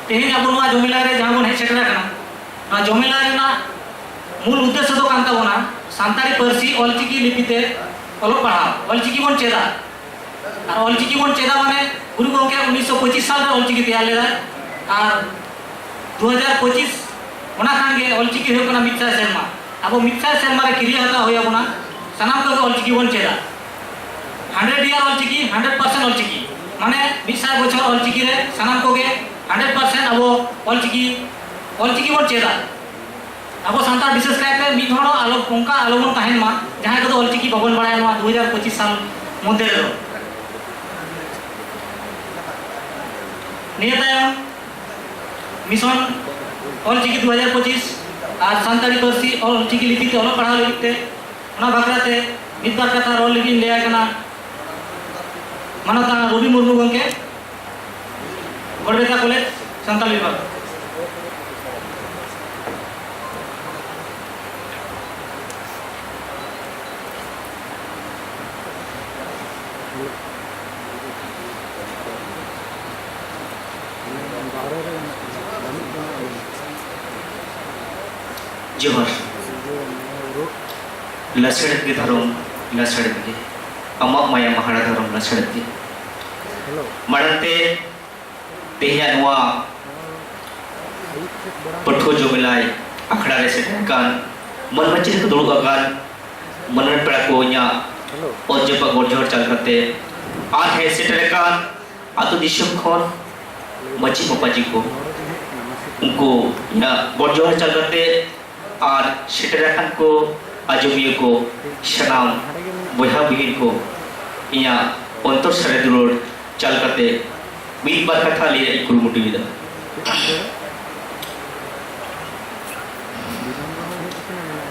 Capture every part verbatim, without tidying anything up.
ᱛᱮᱦᱮᱧ ᱟᱵᱚ ᱱᱚᱣᱟ ᱡᱚᱢᱮᱞᱟᱭ ᱨᱮ ᱡᱟᱦᱟᱸ ᱵᱚᱱ ᱦᱮᱡ ᱥᱮᱴᱮᱨ ᱟᱠᱟᱱᱟ, ᱱᱚᱣᱟ ᱡᱚᱢᱮᱞᱟᱭ ᱨᱮᱱᱟᱜ ᱢᱩᱞ ᱩᱫᱽᱫᱮᱥᱥᱚ ᱫᱚ ᱠᱟᱱ ᱛᱟᱵᱚᱱᱟ ᱥᱟᱱᱛᱟᱲᱤ ᱯᱟᱹᱨᱥᱤ ᱚᱞᱪᱤᱠᱤ ᱞᱤᱯᱤ ᱛᱮ ᱚᱞᱚᱜ ᱯᱟᱲᱦᱟᱣ, ᱚᱞᱪᱤᱠᱤ ᱵᱚᱱ ᱪᱮᱫᱟ᱾ ᱟᱨ ᱚᱞᱪᱤᱠᱤ ᱵᱚᱱ ᱪᱮᱫᱟ ᱢᱟᱱᱮ ᱜᱩᱨᱩ ᱜᱚᱢᱠᱮ ᱩᱱᱤᱥᱥᱚ ᱯᱚᱸᱪᱤᱥ ᱥᱟᱞ ᱨᱮ ᱚᱞᱪᱤᱠᱤ ᱛᱮᱭᱟᱨ ᱞᱮᱫᱟᱭ, ᱟᱨ ᱫᱩ ᱦᱟᱡᱟᱨ ᱯᱚᱸᱪᱤᱥ ᱚᱱᱟ ᱠᱷᱟᱱ ᱜᱮ ᱚᱞᱪᱤᱠᱤ ᱦᱩᱭᱩᱜ ᱠᱟᱱᱟ ᱢᱤᱫ ᱥᱟᱭ ᱥᱮᱨᱢᱟ᱾ ᱟᱵᱚ ᱢᱤᱫ ᱥᱟᱭ ᱥᱮᱨᱢᱟ ᱨᱮ ᱠᱤᱨᱭᱟᱹ ᱦᱟᱛᱟᱣ ᱦᱩᱭ ᱟᱵᱚᱱᱟ, ᱥᱟᱱᱟᱢ ᱠᱚᱜᱮ ᱚᱞᱪᱤᱠᱤ ᱵᱚᱱ ᱪᱮᱫᱟ᱾ Hundred year Ol Chiki, hundred percent Ol Chiki, ᱢᱟᱱᱮ ᱢᱤᱫ ᱥᱟᱭ ᱵᱚᱪᱷᱚᱨ ᱚᱞᱪᱤᱠᱤ ᱨᱮ ᱥᱟᱱᱟᱢ ᱠᱚᱜᱮ ᱦᱟᱱᱰᱨᱮᱰ ᱯᱟᱨᱥᱮᱱᱴ ᱟᱵᱚ ᱚᱞᱪᱤᱠᱤ, ᱚᱞᱪᱤᱠᱤ ᱵᱚᱱ ᱪᱮᱫᱟ᱾ ᱟᱵᱚ ᱥᱟᱱᱛᱟᱲ ᱵᱤᱥᱮᱥ ᱠᱟᱭᱛᱮ ᱢᱤᱫ ᱦᱚᱲ ᱦᱚᱸ ᱟᱞᱚ, ᱚᱱᱠᱟ ᱟᱞᱚ ᱵᱚᱱ ᱛᱟᱦᱮᱱ ᱢᱟ, ᱡᱟᱦᱟᱸᱭ ᱠᱚᱫᱚ ᱚᱞᱪᱤᱠᱤ ᱵᱟᱵᱚᱱ ᱵᱟᱲᱟᱭᱟ ᱱᱚᱣᱟ ᱫᱩ ᱦᱟᱡᱟᱨ ᱯᱚᱸᱪᱤᱥ ᱥᱟᱞ ᱢᱚᱫᱽᱫᱷᱮ ᱨᱮᱫᱚ᱾ ᱱᱤᱭᱟᱹ ᱛᱟᱭᱚᱢ ᱢᱤᱥᱚᱱ ᱚᱞᱪᱤᱠᱤ ᱫᱩ ᱦᱟᱡᱟᱨ ᱯᱚᱸᱪᱤᱥ ᱟᱨ ᱥᱟᱱᱛᱟᱲᱤ ᱯᱟᱹᱨᱥᱤ ᱚᱞᱪᱤᱠᱤ ᱞᱤᱯᱤ ᱛᱮ ᱚᱞᱚᱜ ᱯᱟᱲᱦᱟᱣ ᱞᱟᱹᱜᱤᱫ ᱛᱮ, ᱚᱱᱟ ᱵᱟᱠᱷᱨᱟ ᱛᱮ ᱢᱤᱫ ᱵᱟᱨ ᱠᱟᱛᱷᱟ ᱨᱚᱲ ᱞᱟᱹᱜᱤᱫ ᱤᱧ ᱞᱟᱹᱭᱟᱭ ᱠᱟᱱᱟ ᱢᱟᱱᱚᱛᱟᱱ ᱨᱚᱵᱤ ᱢᱩᱨᱢᱩ ᱜᱚᱢᱠᱮ, ᱜᱚᱲᱵᱮᱛᱟ ᱠᱚᱞᱮᱡᱽ, ᱥᱟᱱᱛᱟᱲᱤ ᱵᱤᱵᱷᱟᱜᱽ᱾ ᱡᱚᱦᱟᱨ᱾ ᱞᱟᱥᱟᱲᱦᱮᱫ ᱜᱮ ᱫᱷᱚᱨᱚᱢ, ᱞᱟᱥᱟᱲᱦᱮᱫ ᱜᱮ᱾ ᱟᱢᱟᱜ ᱢᱟᱭᱟ ᱢᱟᱦᱟᱲᱟ ᱫᱷᱚᱨᱚᱢ ᱞᱟᱥᱟᱲᱦᱮᱫ ᱜᱮ᱾ ᱢᱟᱲᱟᱝ ᱛᱮ ᱛᱮᱦᱮᱧᱟᱜ ᱱᱚᱣᱟ ᱯᱟᱹᱴᱷᱩᱣᱟᱹ ᱡᱚᱢᱮᱞᱟᱭ ᱟᱠᱷᱲᱟ ᱨᱮ ᱥᱮᱴᱮᱨ ᱟᱠᱟᱱ ᱢᱟᱹᱱ ᱢᱟᱹᱪᱤ ᱨᱮᱠᱚ ᱫᱩᱲᱩᱵ ᱟᱠᱟᱱ ᱢᱟᱹᱱᱟᱱ ᱯᱮᱲᱟ ᱠᱚ, ᱤᱧᱟᱹᱜ ᱚᱛ ᱡᱟᱯᱟᱜ ᱜᱚᱰ ᱡᱚᱦᱟᱨ ᱪᱟᱞ ᱠᱟᱛᱮ ᱟᱨ ᱦᱮᱡ ᱥᱮᱴᱮᱨ ᱟᱠᱟᱱ ᱟᱹᱛᱩ ᱫᱤᱥᱚᱢ ᱠᱷᱚᱱ ᱢᱟᱹᱡᱷᱤ ᱢᱟᱯᱟᱡᱷᱤ ᱠᱚ, ᱩᱱᱠᱩ ᱤᱧᱟᱹᱜ ᱜᱚᱰ ᱡᱚᱦᱟᱨ ᱪᱟᱞ ᱠᱟᱛᱮ ᱟᱨ ᱥᱮᱴᱮᱨ ᱟᱠᱟᱱ ᱠᱚ ᱟᱸᱡᱚᱢᱤᱭᱟᱹ ᱠᱚ, ᱥᱟᱱᱟᱢ ᱵᱚᱭᱦᱟ ᱵᱩᱦᱤᱱ ᱠᱚ, ᱤᱧᱟᱹᱜ ᱚᱱᱛᱚᱨ ᱥᱟᱹᱨᱤ ᱫᱩᱞᱟᱹᱲ ᱪᱟᱞ ᱠᱟᱛᱮ ᱢᱤᱫ ᱵᱟᱨ ᱠᱟᱛᱷᱟ ᱞᱟᱹᱭ ᱨᱮᱭᱟᱜ ᱤᱧ ᱠᱩᱨᱩᱢᱩᱴᱩᱭᱮᱫᱟ᱾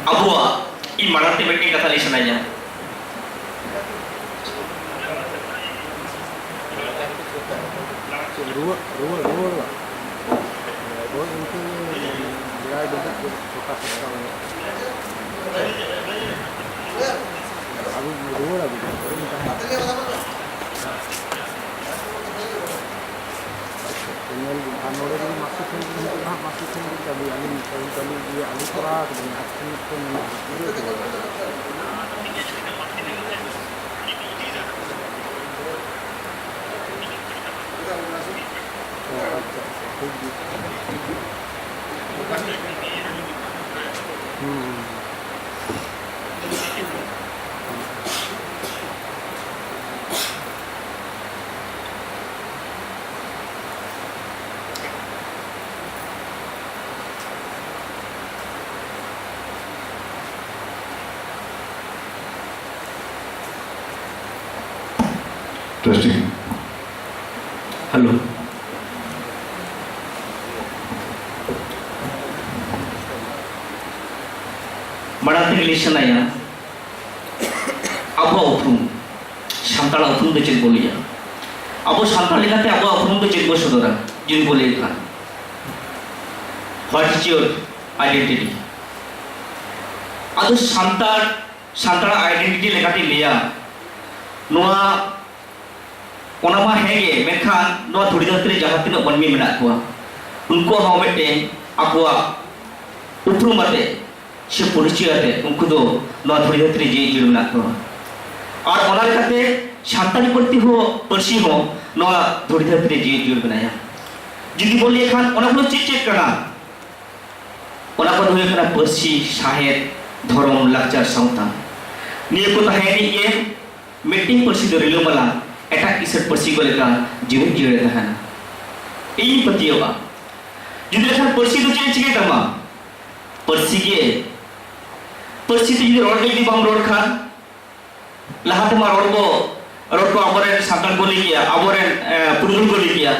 ᱟᱵᱚᱣᱟᱜ, ᱤᱧ ᱢᱟᱲᱟᱝ ᱛᱮ ᱢᱤᱫᱴᱮᱱ ᱠᱟᱛᱷᱟ ᱞᱟᱹᱭ ᱥᱟᱱᱟᱧᱟ᱾ ᱨᱩᱣᱟᱹ, ᱨᱩᱣᱟᱹ, ᱨᱩᱣᱟᱹ᱾ ᱦᱳᱭ, ᱩᱱᱠᱩ ᱵᱮᱲᱟᱭ ᱵᱮᱸᱜᱮᱫ ᱠᱚ ᱯᱷᱳᱠᱟᱥ ᱮᱫ ᱛᱟᱵᱚᱱᱟ᱾ ᱟᱵᱚ ᱨᱩᱣᱟᱹᱲ ᱟᱵᱚᱱ᱾ ᱧᱮᱞ ᱵᱤᱱ᱾ ᱟᱨ ᱱᱚᱰᱮ ᱡᱩᱫᱤ ᱢᱟᱥᱴᱟᱨ ᱴᱷᱮᱱ ᱵᱤᱱ ᱦᱤᱡᱩᱜᱼᱟ ᱦᱟᱸᱜ, ᱢᱟᱥᱴᱟᱨ ᱴᱷᱮᱱ ᱵᱤᱱ ᱪᱟᱹᱞᱩᱭᱟ, ᱟᱹᱞᱤᱧ ᱢᱤᱫᱴᱟᱝ ᱪᱟᱹᱞᱩ ᱤᱫᱤᱭᱟ, ᱟᱹᱞᱤᱧ ᱠᱚᱨᱟᱣ ᱠᱟᱫᱟᱞᱤᱧ, ᱟᱨ ᱴᱷᱮᱱ ᱢᱤᱫᱴᱟᱝ ᱢᱮᱱᱟᱜᱼᱟ, ᱯᱩᱨᱟᱹ ᱠᱟᱫᱟ᱾ ᱚ, ᱟᱪᱪᱷᱟ, ᱟᱪᱪᱷᱟ, ᱴᱷᱤᱠ ᱜᱮᱭᱟ᱾ ᱦᱩᱸ, ᱦᱩᱸ, ᱦᱩᱸ᱾ Testing. Hello. ᱢᱟᱲᱟᱝ ᱛᱮᱜᱮ ᱞᱟᱹᱭ ᱥᱟᱱᱟᱭᱟ, ᱟᱵᱚᱣᱟᱜ ᱩᱯᱨᱩᱢ, ᱥᱟᱱᱛᱟᱲᱟᱜ ᱩᱯᱨᱩᱢ ᱫᱚ ᱪᱮᱫ ᱵᱚ ᱞᱟᱹᱭᱟ? ᱟᱵᱚ ᱥᱟᱱᱛᱟᱲ ᱞᱮᱠᱟᱛᱮ ᱟᱵᱚᱣᱟᱜ ᱩᱯᱨᱩᱢ ᱫᱚ ᱪᱮᱫ ᱵᱚ ᱥᱚᱫᱚᱨᱟ? ᱡᱩᱫᱤ ᱵᱚ ᱞᱟᱹᱭ ᱠᱷᱟᱱ, what is your identity? ᱟᱫᱚ ᱥᱟᱱᱛᱟᱲ, ᱥᱟᱱᱛᱟᱲᱟᱜ identity ᱞᱮᱠᱟᱛᱮᱧ ᱞᱟᱹᱭᱟ, ᱱᱚᱣᱟ, ᱚᱱᱟ ᱢᱟ ᱦᱮᱸ ᱜᱮ, ᱢᱮᱱᱠᱷᱟᱱ ᱱᱚᱣᱟ ᱫᱷᱩᱲᱤ ᱫᱷᱟᱹᱨᱛᱤ ᱨᱮ ᱡᱟᱦᱟᱸ ᱛᱤᱱᱟᱹᱜ ᱢᱟᱹᱱᱢᱤ ᱢᱮᱱᱟᱜ ᱠᱚᱣᱟ, ᱩᱱᱠᱩᱣᱟᱜ ᱦᱚᱸ ᱢᱤᱫᱴᱮᱱ ᱟᱠᱚᱣᱟᱜ ᱩᱯᱨᱩᱢ ᱟᱛᱮ ᱥᱮ ᱯᱚᱨᱤᱪᱚᱭ ᱟᱛᱮ ᱩᱱᱠᱩ ᱫᱚ ᱱᱚᱣᱟ ᱫᱷᱩᱲᱤ ᱫᱷᱟᱹᱨᱛᱤ ᱨᱮ ᱡᱤᱣᱤ ᱡᱤᱭᱟᱹᱲ ᱢᱮᱱᱟᱜ ᱠᱚᱣᱟ᱾ ᱟᱨ ᱚᱱᱟ ᱞᱮᱠᱟᱛᱮ ᱥᱟᱱᱛᱟᱲᱤ ᱯᱟᱹᱨᱥᱤ ᱦᱚᱸ, ᱯᱟᱹᱨᱥᱤ ᱦᱚᱸ ᱱᱚᱣᱟ ᱫᱷᱩᱲᱤ ᱫᱷᱟᱹᱨᱛᱤ ᱨᱮ ᱡᱤᱣᱤ ᱡᱤᱭᱟᱹᱲ ᱢᱮᱱᱟᱭᱟ᱾ ᱡᱩᱫᱤ ᱵᱚᱱ ᱞᱟᱹᱭ ᱠᱷᱟᱱ, ᱚᱱᱟ ᱠᱚᱫᱚ ᱪᱮᱫ ᱪᱮᱫ ᱠᱟᱱᱟ? ᱚᱱᱟ ᱠᱚᱫᱚ ᱦᱩᱭᱩᱜ ᱠᱟᱱᱟ ᱯᱟᱹᱨᱥᱤ, ᱥᱟᱶᱦᱮᱫ, ᱫᱷᱚᱨᱚᱢ, ᱞᱟᱠᱪᱟᱨ, ᱥᱟᱶᱛᱟ᱾ ᱱᱤᱭᱟᱹ ᱠᱚ ᱛᱟᱦᱮᱸ ᱮᱱᱤᱡ ᱜᱮ ᱢᱤᱫᱴᱮᱱ ᱯᱟᱹᱨᱥᱤ ᱫᱚ ᱨᱤᱞᱟᱹᱢᱟᱞᱟ ᱮᱴᱟᱜ ᱠᱤᱥᱟᱹᱬ ᱯᱟᱹᱨᱥᱤ ᱠᱚ ᱞᱮᱠᱟ ᱡᱤᱣᱮᱫ ᱡᱤᱭᱟᱹᱲ ᱮ ᱛᱟᱦᱮᱱᱟ᱾ ᱤᱧ ᱯᱟᱹᱛᱭᱟᱹᱣᱟ, ᱡᱩᱫᱤ ᱞᱮᱠᱷᱟᱱ ᱯᱟᱹᱨᱥᱤ ᱫᱚ ᱪᱮᱫ ᱮ ᱪᱤᱠᱟᱹᱭ ᱛᱟᱢᱟ? ᱯᱟᱹᱨᱥᱤ ᱜᱮ, ᱯᱟᱹᱨᱥᱤ ᱛᱮ ᱡᱩᱫᱤ ᱨᱚᱲ ᱜᱮ ᱡᱩᱫᱤ ᱵᱟᱢ ᱨᱚᱲ ᱠᱷᱟᱱ, ᱞᱟᱦᱟ ᱛᱮᱢᱟ ᱨᱚᱲ ᱠᱚ, ᱨᱚᱲ ᱠᱚ ᱟᱵᱚᱨᱮᱱ ᱥᱟᱱᱛᱟᱲ ᱠᱚ ᱞᱟᱹᱭ ᱠᱮᱭᱟ, ᱟᱵᱚᱨᱮᱱ, ᱮ, ᱯᱩᱨᱩᱫᱷᱩᱞ ᱠᱚ ᱞᱟᱹᱭ ᱠᱮᱭᱟ,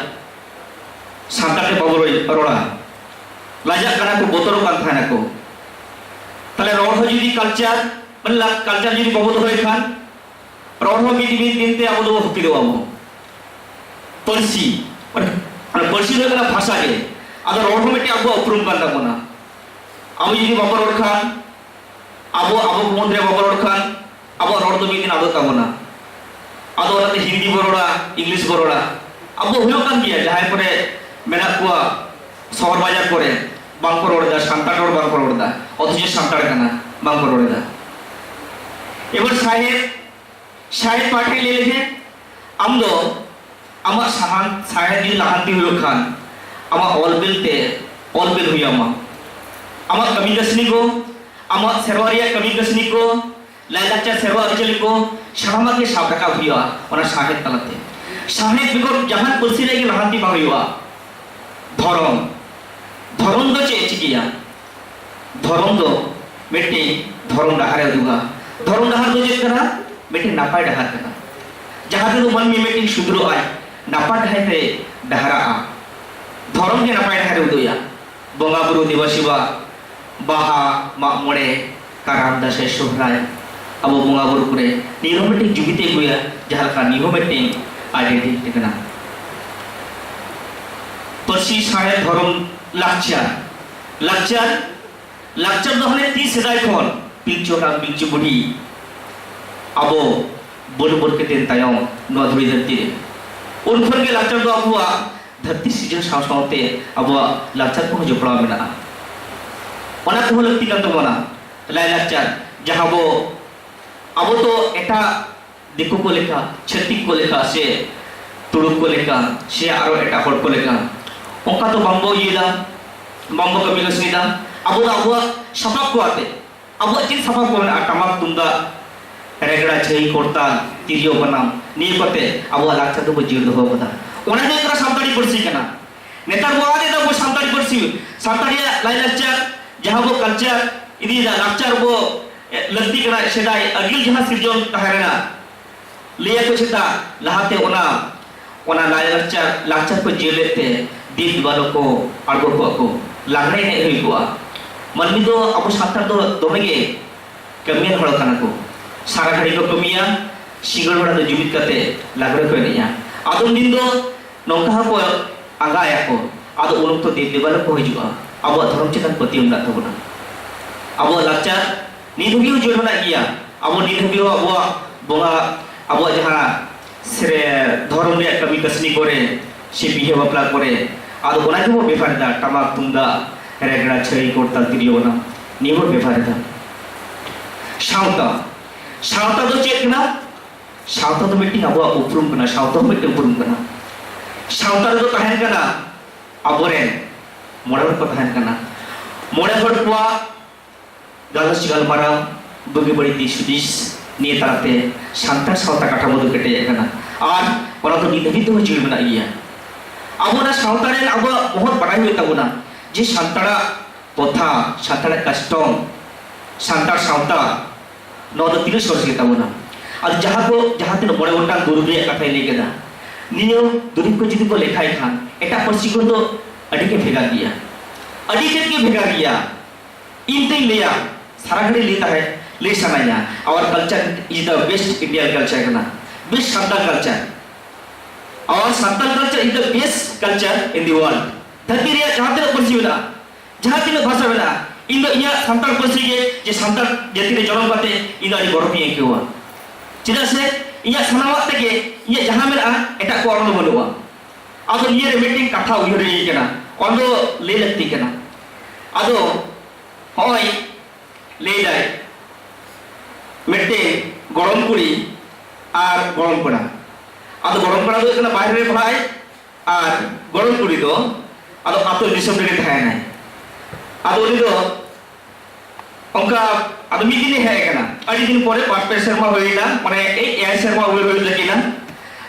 ᱥᱟᱱᱛᱟᱲ ᱛᱮ ᱵᱟᱵᱚ ᱨᱚᱲ-, ᱨᱚᱲᱟ, ᱞᱟᱡᱟᱜ ᱠᱟᱱᱟ ᱠᱚ, ᱵᱚᱛᱚᱨᱚᱜ ᱠᱟᱱ ᱛᱟᱦᱮᱱᱟ ᱠᱚ᱾ ᱛᱟᱦᱞᱮ ᱨᱚᱲ ᱦᱚᱸ ᱡᱩᱫᱤ culture, ᱢᱟᱱᱮ ᱞᱟ-, culture ᱡᱩᱫᱤ ᱵᱟᱵᱚ ᱫᱚᱦᱚᱭ ᱠᱷᱟᱱ, ᱨᱚᱲ ᱦᱚᱸ ᱢᱤᱫ, ᱢᱤᱫ ᱫᱤᱱ ᱛᱮ ᱟᱵᱚ ᱫᱚᱵᱚ ᱦᱟᱹᱯᱤᱫᱚᱜᱼᱟ ᱵᱚ᱾ ᱯᱟᱹᱨᱥᱤ, ᱢᱟᱱᱮ, ᱢᱟᱱᱮ ᱯᱟᱹᱨᱥᱤ ᱫᱚ ᱦᱩᱭᱩᱜ ᱠᱟᱱᱟ ᱵᱷᱟᱥᱟ ᱜᱮ, ᱟᱫᱚ ᱨᱚᱲ ᱦᱚᱸ ᱢᱤᱫᱴᱮᱱ ᱟᱵᱚᱣᱟᱜ ᱩᱯᱨᱩᱢ ᱠᱟᱱ ᱛᱟᱵᱚᱱᱟ᱾ ᱟᱵᱚ ᱡᱩᱫᱤ ᱵᱟᱵᱚ ᱨᱚᱲ ᱠᱷᱟᱱ, ᱟᱵᱚ, ᱟᱵᱚ ᱢᱚᱫᱽᱫᱷᱮ ᱵᱟᱵᱚ ᱨᱚᱲ ᱠᱷᱟᱱ, ᱟᱵᱚᱣᱟᱜ ᱨᱚᱲ ᱫᱚ ᱢᱤᱫ ᱫᱤᱱ ᱟᱫᱚᱜ ᱛᱟᱵᱚᱱᱟ᱾ ᱟᱫᱚ ᱚᱱᱟᱛᱮ ᱦᱤᱱᱫᱤ ᱵᱚ ᱨᱚᱲᱟ, English ᱵᱚ ᱨᱚᱲᱟ᱾ ᱟᱵᱚ ᱦᱩᱭᱩᱜ ᱠᱟᱱ ᱜᱮᱭᱟ, ᱡᱟᱦᱟᱸᱭ ᱠᱚᱨᱮ ᱢᱮᱱᱟᱜ ᱠᱚᱣᱟ ᱥᱚᱦᱚᱨ ᱵᱟᱡᱟᱨ ᱠᱚᱨᱮ, ᱵᱟᱝ ᱠᱚ ᱨᱚᱲ ᱮᱫᱟ, ᱥᱟᱱᱛᱟᱲ ᱨᱚᱲ ᱵᱟᱝ ᱠᱚ ᱨᱚᱲ ᱮᱫᱟ, ᱚᱛᱷᱚᱪᱚ ᱥᱟᱱᱛᱟᱲ ᱠᱟᱱᱟ, ᱵᱟᱝ ᱠᱚ ᱨᱚᱲ ᱮᱫᱟ᱾ ᱮᱵᱟᱨ ᱥᱟᱦᱮᱫ, ᱥᱟᱦᱮᱫ ᱯᱟᱦᱴᱟ ᱞᱟᱹᱭ ᱞᱮᱠᱷᱟᱱ, ᱟᱢ ᱫᱚ ᱟᱢᱟᱜ ᱥᱟᱦᱟᱱ, ᱥᱟᱦᱮᱫ ᱡᱩᱫᱤ ᱞᱟᱦᱟᱱᱛᱤ ᱦᱩᱭᱩᱜ ᱠᱷᱟᱱ, ᱟᱢᱟᱜ ᱚᱞ ᱵᱤᱞ ᱛᱮ ᱚᱞ ᱵᱤᱞ ᱦᱩᱭ ᱟᱢᱟ᱾ ᱟᱢᱟᱜ ᱠᱟᱹᱢᱤ ᱠᱟᱹᱥᱱᱤ ᱠᱚ, ᱟᱢᱟᱜ ᱥᱮᱨᱣᱟ ᱨᱮᱭᱟᱜ ᱠᱟᱹᱢᱤ ᱠᱟᱹᱥᱱᱤ ᱠᱚ, ᱞᱟᱭᱼᱞᱟᱠᱪᱟᱨ, ᱥᱮᱨᱣᱟ ᱟᱹᱨᱤᱪᱟᱹᱞᱤ ᱠᱚ ᱥᱟᱱᱟᱢᱟᱜ ᱜᱮ ᱥᱟᱵ ᱨᱟᱠᱟᱵ ᱦᱩᱭᱩᱜᱼᱟ ᱚᱱᱟ ᱥᱟᱶᱦᱮᱫ ᱛᱟᱞᱟᱛᱮ᱾ ᱥᱟᱶᱦᱮᱫ ᱵᱮᱜᱚᱨ ᱡᱟᱦᱟᱱ ᱯᱟᱹᱨᱥᱤ ᱨᱮᱭᱟᱜ ᱜᱮ ᱞᱟᱦᱟᱱᱛᱤ ᱵᱟᱝ ᱦᱩᱭᱩᱜᱼᱟ᱾ ᱫᱷᱚᱨᱚᱢ, ᱫᱷᱚᱨᱚᱢ ᱫᱚ ᱪᱮᱫ ᱮ ᱪᱤᱠᱟᱹᱭᱟ? ᱫᱷᱚᱨᱚᱢ ᱫᱚ ᱢᱤᱫᱴᱮᱱ ᱫᱷᱚᱨᱚᱢ ᱰᱟᱦᱟᱨ ᱮ ᱩᱫᱩᱜᱟ᱾ ᱫᱷᱚᱨᱚᱢ ᱰᱟᱦᱟᱨ ᱫᱚ ᱪᱮᱫ ᱠᱟᱱᱟ? ᱢᱤᱫᱴᱮᱱ ᱱᱟᱯᱟᱭ ᱰᱟᱦᱟᱨ ᱠᱟᱱᱟ, ᱡᱟᱦᱟᱸ ᱛᱮᱫᱚ ᱢᱟᱹᱱᱢᱤ ᱢᱤᱫᱴᱮᱱ ᱥᱩᱫᱷᱨᱚᱜ ᱟᱭ, ᱱᱟᱯᱟᱭ ᱰᱟᱦᱟᱨ ᱛᱮ ᱰᱟᱦᱟᱨᱟᱜᱼᱟ᱾ ᱫᱷᱚᱨᱚᱢ ᱜᱮ ᱱᱟᱯᱟᱭ ᱰᱟᱦᱟᱨ ᱮ ᱩᱫᱩᱜᱟ᱾ ᱵᱚᱸᱜᱟ ᱵᱩᱨᱩ ᱫᱮᱵᱟ ᱥᱮᱵᱟ, ᱵᱟᱦᱟ, ᱢᱟᱜ ᱢᱚᱬᱮ, ᱠᱟᱨᱟᱢ, ᱫᱟᱸᱥᱟᱭ, ᱥᱚᱦᱨᱟᱭ, ᱟᱵᱚ ᱵᱚᱸᱜᱟ ᱵᱩᱨᱩ ᱠᱚᱨᱮ ᱱᱤᱭᱟᱹ ᱦᱚᱸ ᱢᱤᱫᱴᱮᱱ ᱡᱩᱜᱤᱛᱮ ᱟᱹᱜᱩᱭᱟ, ᱡᱟᱦᱟᱸ ᱞᱮᱠᱟ ᱱᱤᱭᱟᱹ ᱦᱚᱸ ᱢᱤᱫᱴᱮᱱ identity ᱠᱟᱱᱟ᱾ ᱯᱟᱹᱨᱥᱤ, ᱥᱟᱶᱦᱮᱫ, ᱫᱷᱚᱨᱚᱢ, ᱞᱟᱠᱪᱟᱨ᱾ ᱞᱟᱠᱪᱟᱨ, ᱞᱟᱠᱪᱟᱨ ᱫᱚ ᱦᱟᱱᱮ ᱛᱤᱥ ᱥᱮᱫᱟᱭ ᱠᱷᱚᱱ ᱯᱤᱞᱪᱩ ᱦᱟᱲᱟᱢ ᱯᱤᱞᱪᱩ ᱵᱩᱰᱷᱤ ᱟᱵᱚ ᱵᱟᱹᱰ ᱵᱟᱹᱰ ᱠᱟᱛᱮ ᱛᱟᱭᱚᱢ ᱱᱚᱣᱟ ᱫᱷᱩᱲᱤ ᱫᱷᱟᱹᱨᱛᱤ ᱨᱮ, ᱩᱱ ᱠᱷᱚᱱ ᱜᱮ ᱞᱟᱠᱪᱟᱨ ᱫᱚ ᱟᱵᱚᱣᱟᱜ ᱫᱷᱟᱹᱨᱛᱤ ᱥᱤᱨᱡᱚᱱ ᱥᱟᱶ ᱥᱟᱶᱛᱮ ᱟᱵᱚᱣᱟᱜ ᱞᱟᱠᱪᱟᱨ ᱠᱚᱦᱚᱸ ᱡᱚᱯᱲᱟᱣ ᱢᱮᱱᱟᱜᱼᱟ᱾ ᱚᱱᱟ ᱠᱚᱦᱚᱸ ᱞᱟᱹᱠᱛᱤ ᱠᱟᱱ ᱛᱟᱵᱚᱱᱟ᱾ ᱞᱟᱭᱼᱞᱟᱠᱪᱟᱨ, ᱡᱟᱦᱟᱸ ᱵᱚ, ᱟᱵᱚ ᱫᱚ ᱮᱴᱟᱜ ᱫᱤᱠᱩ ᱠᱚ ᱞᱮᱠᱟ, ᱪᱷᱟᱹᱛᱤᱠ ᱠᱚ ᱞᱮᱠᱟ, ᱥᱮ ᱛᱩᱲᱩᱠ ᱠᱚ ᱞᱮᱠᱟ, ᱥᱮ ᱟᱨᱚ ᱮᱴᱟᱜ ᱦᱚᱲ ᱠᱚ ᱞᱮᱠᱟ ᱚᱱᱠᱟ ᱫᱚ ᱵᱟᱝᱵᱚ ᱤᱭᱟᱹᱭᱮᱫᱟ, ᱵᱟᱝᱵᱚ ᱠᱟᱹᱢᱤ ᱠᱟᱹᱥᱱᱤᱭᱮᱫᱟ᱾ ᱟᱵᱚ ᱫᱚ ᱟᱵᱚᱣᱟᱜ ᱥᱟᱯᱟᱵ ᱠᱚ ᱟᱛᱮ, ᱟᱵᱚᱣᱟᱜ ᱪᱮᱫ ᱥᱟᱯᱟᱵ ᱠᱚ ᱢᱮᱱᱟᱜᱼᱟ? ᱴᱟᱢᱟᱠ, ᱛᱩᱢᱫᱟᱜ, ᱨᱮᱜᱽᱲᱟ, ᱡᱷᱟᱹᱭ, ᱠᱚᱨᱛᱟᱞ, ᱛᱤᱨᱭᱳ, ᱵᱟᱱᱟᱢ, ᱱᱤᱭᱟᱹ ᱠᱚᱛᱮ ᱟᱵᱚᱣᱟᱜ ᱞᱟᱠᱪᱟᱨ ᱫᱚᱵᱚ ᱡᱤᱭᱟᱹᱲ ᱫᱚᱦᱚ ᱟᱠᱟᱫᱟ᱾ ᱚᱱᱟ ᱜᱮ ᱦᱩᱭᱩᱜ ᱠᱟᱱᱟ ᱥᱟᱱᱛᱟᱲᱤ ᱯᱟᱹᱨᱥᱤ ᱠᱟᱱᱟ᱾ ᱱᱮᱛᱟᱨ ᱵᱚ ᱟᱫ ᱮᱫᱟ ᱟᱵᱚ ᱥᱟᱱᱛᱟᱲᱤ ᱯᱟᱹᱨᱥᱤ, ᱥᱟᱱᱛᱟᱲᱤᱭᱟᱜ ᱞᱟᱭᱼᱞᱟᱠᱪᱟᱨ, ᱡᱟᱦᱟᱸ ᱵᱚ culture ᱤᱫᱤᱭᱮᱫᱟ, ᱞᱟᱠᱪᱟᱨ ᱵᱚ, ᱮ, ᱞᱟᱹᱠᱛᱤ ᱠᱟᱱᱟ᱾ ᱥᱮᱫᱟᱭ ᱟᱹᱜᱤᱞ ᱡᱟᱦᱟᱸ ᱥᱤᱨᱡᱚᱱ ᱛᱟᱦᱮᱸ ᱞᱮᱱᱟ, ᱞᱟᱹᱭ ᱟᱠᱚ ᱪᱮᱛᱟ ᱞᱟᱦᱟᱛᱮ ᱚᱱᱟ, ᱚᱱᱟ ᱞᱟᱭᱼᱞᱟᱠᱪᱟᱨ, ᱞᱟᱠᱪᱟᱨ ᱠᱚ ᱡᱤᱭᱟᱹᱲ ᱞᱮᱫ ᱛᱮ ᱫᱮᱵ ᱫᱮᱵᱟᱞᱳ ᱠᱚ ᱟᱬᱜᱚ ᱠᱚᱜᱼᱟ ᱠᱚ, ᱞᱟᱜᱽᱲᱮ ᱮᱱᱮᱡ ᱦᱩᱭ ᱠᱚᱜᱼᱟ᱾ ᱢᱟᱹᱱᱢᱤ ᱫᱚ, ᱟᱵᱚ ᱥᱟᱱᱛᱟᱲ ᱫᱚ ᱫᱚᱢᱮ ᱜᱮ ᱠᱟᱹᱢᱤᱭᱟᱱ ᱦᱚᱲ ᱠᱟᱱᱟ ᱠᱚ᱾ ᱥᱟᱨᱟ ᱜᱷᱟᱹᱲᱤ ᱠᱚ ᱠᱟᱹᱢᱤᱭᱟ, ᱥᱤᱸᱜᱟᱹᱲ ᱵᱮᱲᱟ ᱫᱚ ᱡᱩᱢᱤᱫ ᱠᱟᱛᱮ ᱞᱟᱜᱽᱲᱮ ᱠᱚ ᱮᱱᱮᱡᱼᱟ᱾ ᱟᱫᱚᱢ ᱫᱤᱱ ᱫᱚ ᱱᱚᱝᱠᱟ ᱦᱚᱸᱠᱚ ᱟᱸᱜᱟᱭᱟᱠᱚ᱾ ᱟᱫᱚ ᱩᱱ ᱚᱠᱛᱚ ᱫᱮᱵ ᱫᱮᱵᱟᱞᱳ ᱠᱚ ᱦᱤᱡᱩᱜᱼᱟ᱾ ᱟᱵᱚᱣᱟᱜ ᱫᱷᱚᱨᱚᱢ ᱪᱮᱛᱟᱱ ᱯᱟᱹᱛᱭᱟᱹᱣ ᱢᱮᱱᱟᱜ ᱛᱟᱵᱚᱱᱟ᱾ ᱟᱵᱚᱣᱟᱜ ᱞᱟᱠᱪᱟᱨ ᱱᱤᱛ ᱦᱟᱹᱵᱤᱡ ᱦᱚᱸ ᱡᱤᱭᱟᱹᱲ ᱢᱮᱱᱟᱜ ᱜᱮᱭᱟ᱾ ᱟᱵᱚ ᱱᱤᱛ ᱦᱟᱹᱵᱤᱡ ᱦᱚᱸ ᱟᱵᱚᱣᱟᱜ ᱵᱚᱸᱜᱟ, ᱟᱵᱚᱣᱟᱜ ᱡᱟᱦᱟᱸ ᱥᱮ-, ᱫᱷᱚᱨᱚᱢ ᱨᱮᱭᱟᱜ ᱠᱟᱹᱢᱤ ᱠᱟᱹᱥᱱᱤ ᱠᱚᱨᱮ, ᱥᱮ ᱵᱤᱦᱟᱹ ᱵᱟᱯᱞᱟ ᱠᱚᱨᱮ, ᱟᱫᱚ ᱚᱱᱟ ᱜᱮᱵᱚ ᱵᱮᱵᱷᱟᱨ ᱮᱫᱟ, ᱴᱟᱢᱟᱠ, ᱛᱩᱢᱫᱟᱜ, ᱨᱮᱜᱽᱲᱟ, ᱪᱷᱟᱹᱭ, ᱠᱚᱨᱛᱟᱞ, ᱛᱤᱨᱭᱳ, ᱵᱟᱱᱟᱢ, ᱱᱤᱭᱟᱹ ᱵᱚ ᱵᱮᱵᱷᱟᱨ ᱮᱫᱟ᱾ ᱥᱟᱶᱛᱟ, ᱥᱟᱶᱛᱟ ᱫᱚ ᱪᱮᱫ ᱠᱟᱱᱟ? ᱥᱟᱶᱛᱟ ᱫᱚ ᱢᱤᱫᱴᱤᱡ ᱟᱵᱚᱣᱟᱜ ᱩᱯᱨᱩᱢ ᱠᱟᱱᱟ, ᱥᱟᱶᱛᱟ ᱦᱚᱸ ᱢᱤᱫᱴᱤᱡ ᱩᱯᱨᱩᱢ ᱠᱟᱱᱟ᱾ ᱥᱟᱶᱛᱟ ᱨᱮᱫᱚ ᱛᱟᱦᱮᱱ ᱠᱟᱱᱟ ᱟᱵᱚᱨᱮᱱ ᱢᱚᱬᱮ ᱦᱚᱲ ᱠᱚ ᱛᱟᱦᱮᱱ ᱠᱟᱱᱟ᱾ ᱢᱚᱬᱮ ᱦᱚᱲ ᱠᱚᱣᱟᱜ ᱜᱟᱞᱚᱪ ᱜᱟᱞᱢᱟᱨᱟᱣ, ᱵᱩᱜᱤ ᱵᱟᱹᱲᱤᱡ ᱫᱤᱥ ᱦᱩᱫᱤᱥ, ᱱᱤᱭᱟᱹ ᱛᱟᱞᱟᱛᱮ ᱥᱟᱱᱛᱟᱲ ᱥᱟᱶᱛᱟ ᱠᱟᱴᱷᱟᱢᱳ ᱫᱚ ᱠᱮᱴᱮᱡ ᱟᱠᱟᱱᱟ᱾ ᱟᱨ ᱚᱱᱟ ᱫᱚ ᱱᱤᱛ ᱫᱷᱟᱹᱵᱤᱡ ᱛᱮᱦᱚᱸ ᱡᱤᱣᱤ ᱢᱮᱱᱟᱜ ᱜᱮᱭᱟ᱾ ᱟᱵᱚ ᱚᱱᱟ ᱥᱟᱶᱛᱟ ᱨᱮᱱ ᱟᱵᱚᱣᱟᱜ ᱢᱚᱦᱚᱛ ᱵᱟᱰᱟᱭ ᱦᱩᱭᱩᱜ ᱛᱟᱵᱚᱱᱟ, ᱡᱮ ᱥᱟᱱᱛᱟᱲᱟᱜ ᱯᱚᱛᱷᱟ, ᱥᱟᱱᱛᱟᱲᱟᱜ ᱠᱟᱥᱴᱚᱢ, ᱥᱟᱱᱛᱟᱲ ᱥᱟᱶᱛᱟ, ᱱᱚᱣᱟ ᱫᱚ ᱛᱤᱱᱟᱹᱜ ᱥᱚᱨᱮᱥ ᱜᱮ ᱛᱟᱵᱚᱱᱟ᱾ ᱟᱫᱚ ᱡᱟᱦᱟᱸ ᱠᱚ, ᱡᱟᱦᱟᱸ ᱛᱤᱱᱟᱹᱜ ᱢᱚᱬᱮ ᱜᱚᱴᱟᱝ ᱫᱩᱨᱤᱵᱽ ᱨᱮᱭᱟᱜ ᱠᱟᱛᱷᱟᱧ ᱞᱟᱹᱭ ᱠᱮᱫᱟ, ᱱᱤᱭᱟᱹ ᱫᱩᱨᱤᱵᱽ ᱠᱚ ᱡᱩᱫᱤ ᱠᱚ ᱞᱮᱠᱷᱟᱭ ᱠᱷᱟᱱ, ᱮᱴᱟᱜ ᱯᱟᱹᱨᱥᱤ ᱠᱷᱚᱱ ᱫᱚ ᱟᱹᱰᱤ ᱜᱮ ᱵᱷᱮᱜᱟᱨ ᱜᱮᱭᱟ, ᱟᱹᱰᱤ ᱛᱮᱫ ᱜᱮ ᱵᱷᱮᱜᱟᱨ ᱜᱮᱭᱟ᱾ ᱤᱧ ᱛᱤᱧ ᱞᱟᱹᱭᱟ, ᱥᱟᱨᱟ ᱜᱷᱟᱹᱲᱤ ᱞᱟᱹᱭ ᱛᱟᱦᱮᱸ, ᱞᱟᱹᱭ ᱥᱟᱱᱟᱧᱟ, our culture is the best Indian culture ᱠᱟᱱᱟ, best Santal culture, our Santal culture is the best culture in the world᱾ ᱫᱷᱟᱹᱨᱛᱤ ᱨᱮᱭᱟᱜ ᱡᱟᱦᱟᱸ ᱛᱤᱱᱟᱹᱜ ᱯᱟᱹᱨᱥᱤ ᱢᱮᱱᱟᱜᱼᱟ, ᱡᱟᱦᱟᱸ ᱛᱤᱱᱟᱹᱜ ᱵᱷᱟᱥᱟ ᱢᱮᱱᱟᱜᱼᱟ, ᱤᱧ ᱫᱚ ᱤᱧᱟᱹᱜ ᱥᱟᱱᱛᱟᱲ ᱯᱟᱹᱨᱥᱤ ᱜᱮ, ᱡᱮ ᱥᱟᱱᱛᱟᱲ ᱡᱟᱹᱛᱤ ᱨᱮ ᱡᱚᱱᱚᱢ ᱠᱟᱛᱮ ᱤᱧ ᱫᱚ ᱟᱹᱰᱤ ᱜᱚᱨᱚᱵᱽ ᱤᱧ ᱟᱹᱭᱠᱟᱹᱣᱟ᱾ ᱪᱮᱫᱟᱜ ᱥᱮ ᱤᱧᱟᱹᱜ ᱥᱟᱱᱟᱢᱟᱜ ᱛᱮᱜᱮ, ᱤᱧᱟᱹᱜ ᱡᱟᱦᱟᱸ ᱢᱮᱱᱟᱜᱼᱟ, ᱮᱴᱟᱜ ᱠᱚᱣᱟᱜ ᱚᱱᱟ ᱫᱚ ᱵᱟᱹᱱᱩᱜᱼᱟ᱾ ᱟᱫᱚ ᱱᱤᱭᱟᱹ ᱨᱮ ᱢᱤᱫᱴᱮᱱ ᱠᱟᱛᱷᱟ ᱩᱭᱦᱟᱹᱨ ᱦᱮᱡ ᱟᱹᱧ ᱠᱟᱱᱟ, ᱚᱱᱟ ᱫᱚ ᱞᱟᱹᱭ ᱞᱟᱹᱠᱛᱤ ᱠᱟᱱᱟ᱾ ᱟᱫᱚ ᱦᱚᱸᱜᱼᱚᱭ ᱞᱟᱹᱭ ᱫᱟᱭ, ᱢᱤᱫᱴᱮᱱ ᱜᱚᱲᱚᱢ ᱠᱩᱲᱤ ᱟᱨ ᱜᱚᱲᱚᱢ ᱠᱚᱲᱟ᱾ ᱟᱫᱚ ᱜᱚᱲᱚᱢ ᱠᱚᱲᱟ ᱫᱚ ᱦᱩᱭᱩᱜ ᱠᱟᱱᱟ ᱵᱟᱦᱨᱮ ᱨᱮ ᱯᱟᱲᱦᱟᱜ ᱟᱭ, ᱟᱨ ᱜᱚᱲᱚᱢ ᱠᱩᱲᱤ ᱫᱚ ᱟᱫᱚ ᱟᱹᱛᱩ ᱫᱤᱥᱚᱢ ᱨᱮᱜᱮ ᱛᱟᱦᱮᱱᱟᱭ᱾ ᱟᱫᱚ ᱩᱱᱤ ᱫᱚ ᱚᱱᱠᱟ ᱟᱫᱚ ᱢᱤᱫ ᱫᱤᱱᱮ ᱦᱮᱡ ᱟᱠᱟᱱᱟ, ᱟᱹᱰᱤ ᱫᱤᱱ ᱯᱚᱨᱮ, ᱵᱟᱨ ᱯᱮ ᱥᱮᱨᱢᱟ ᱦᱩᱭᱮᱱᱟ, ᱢᱟᱱᱮ ᱮᱭ ᱮᱭᱟᱭ ᱥᱮᱨᱢᱟ ᱩᱢᱮᱨ ᱦᱩᱭᱩᱜ ᱛᱟᱹᱠᱤᱱᱟ᱾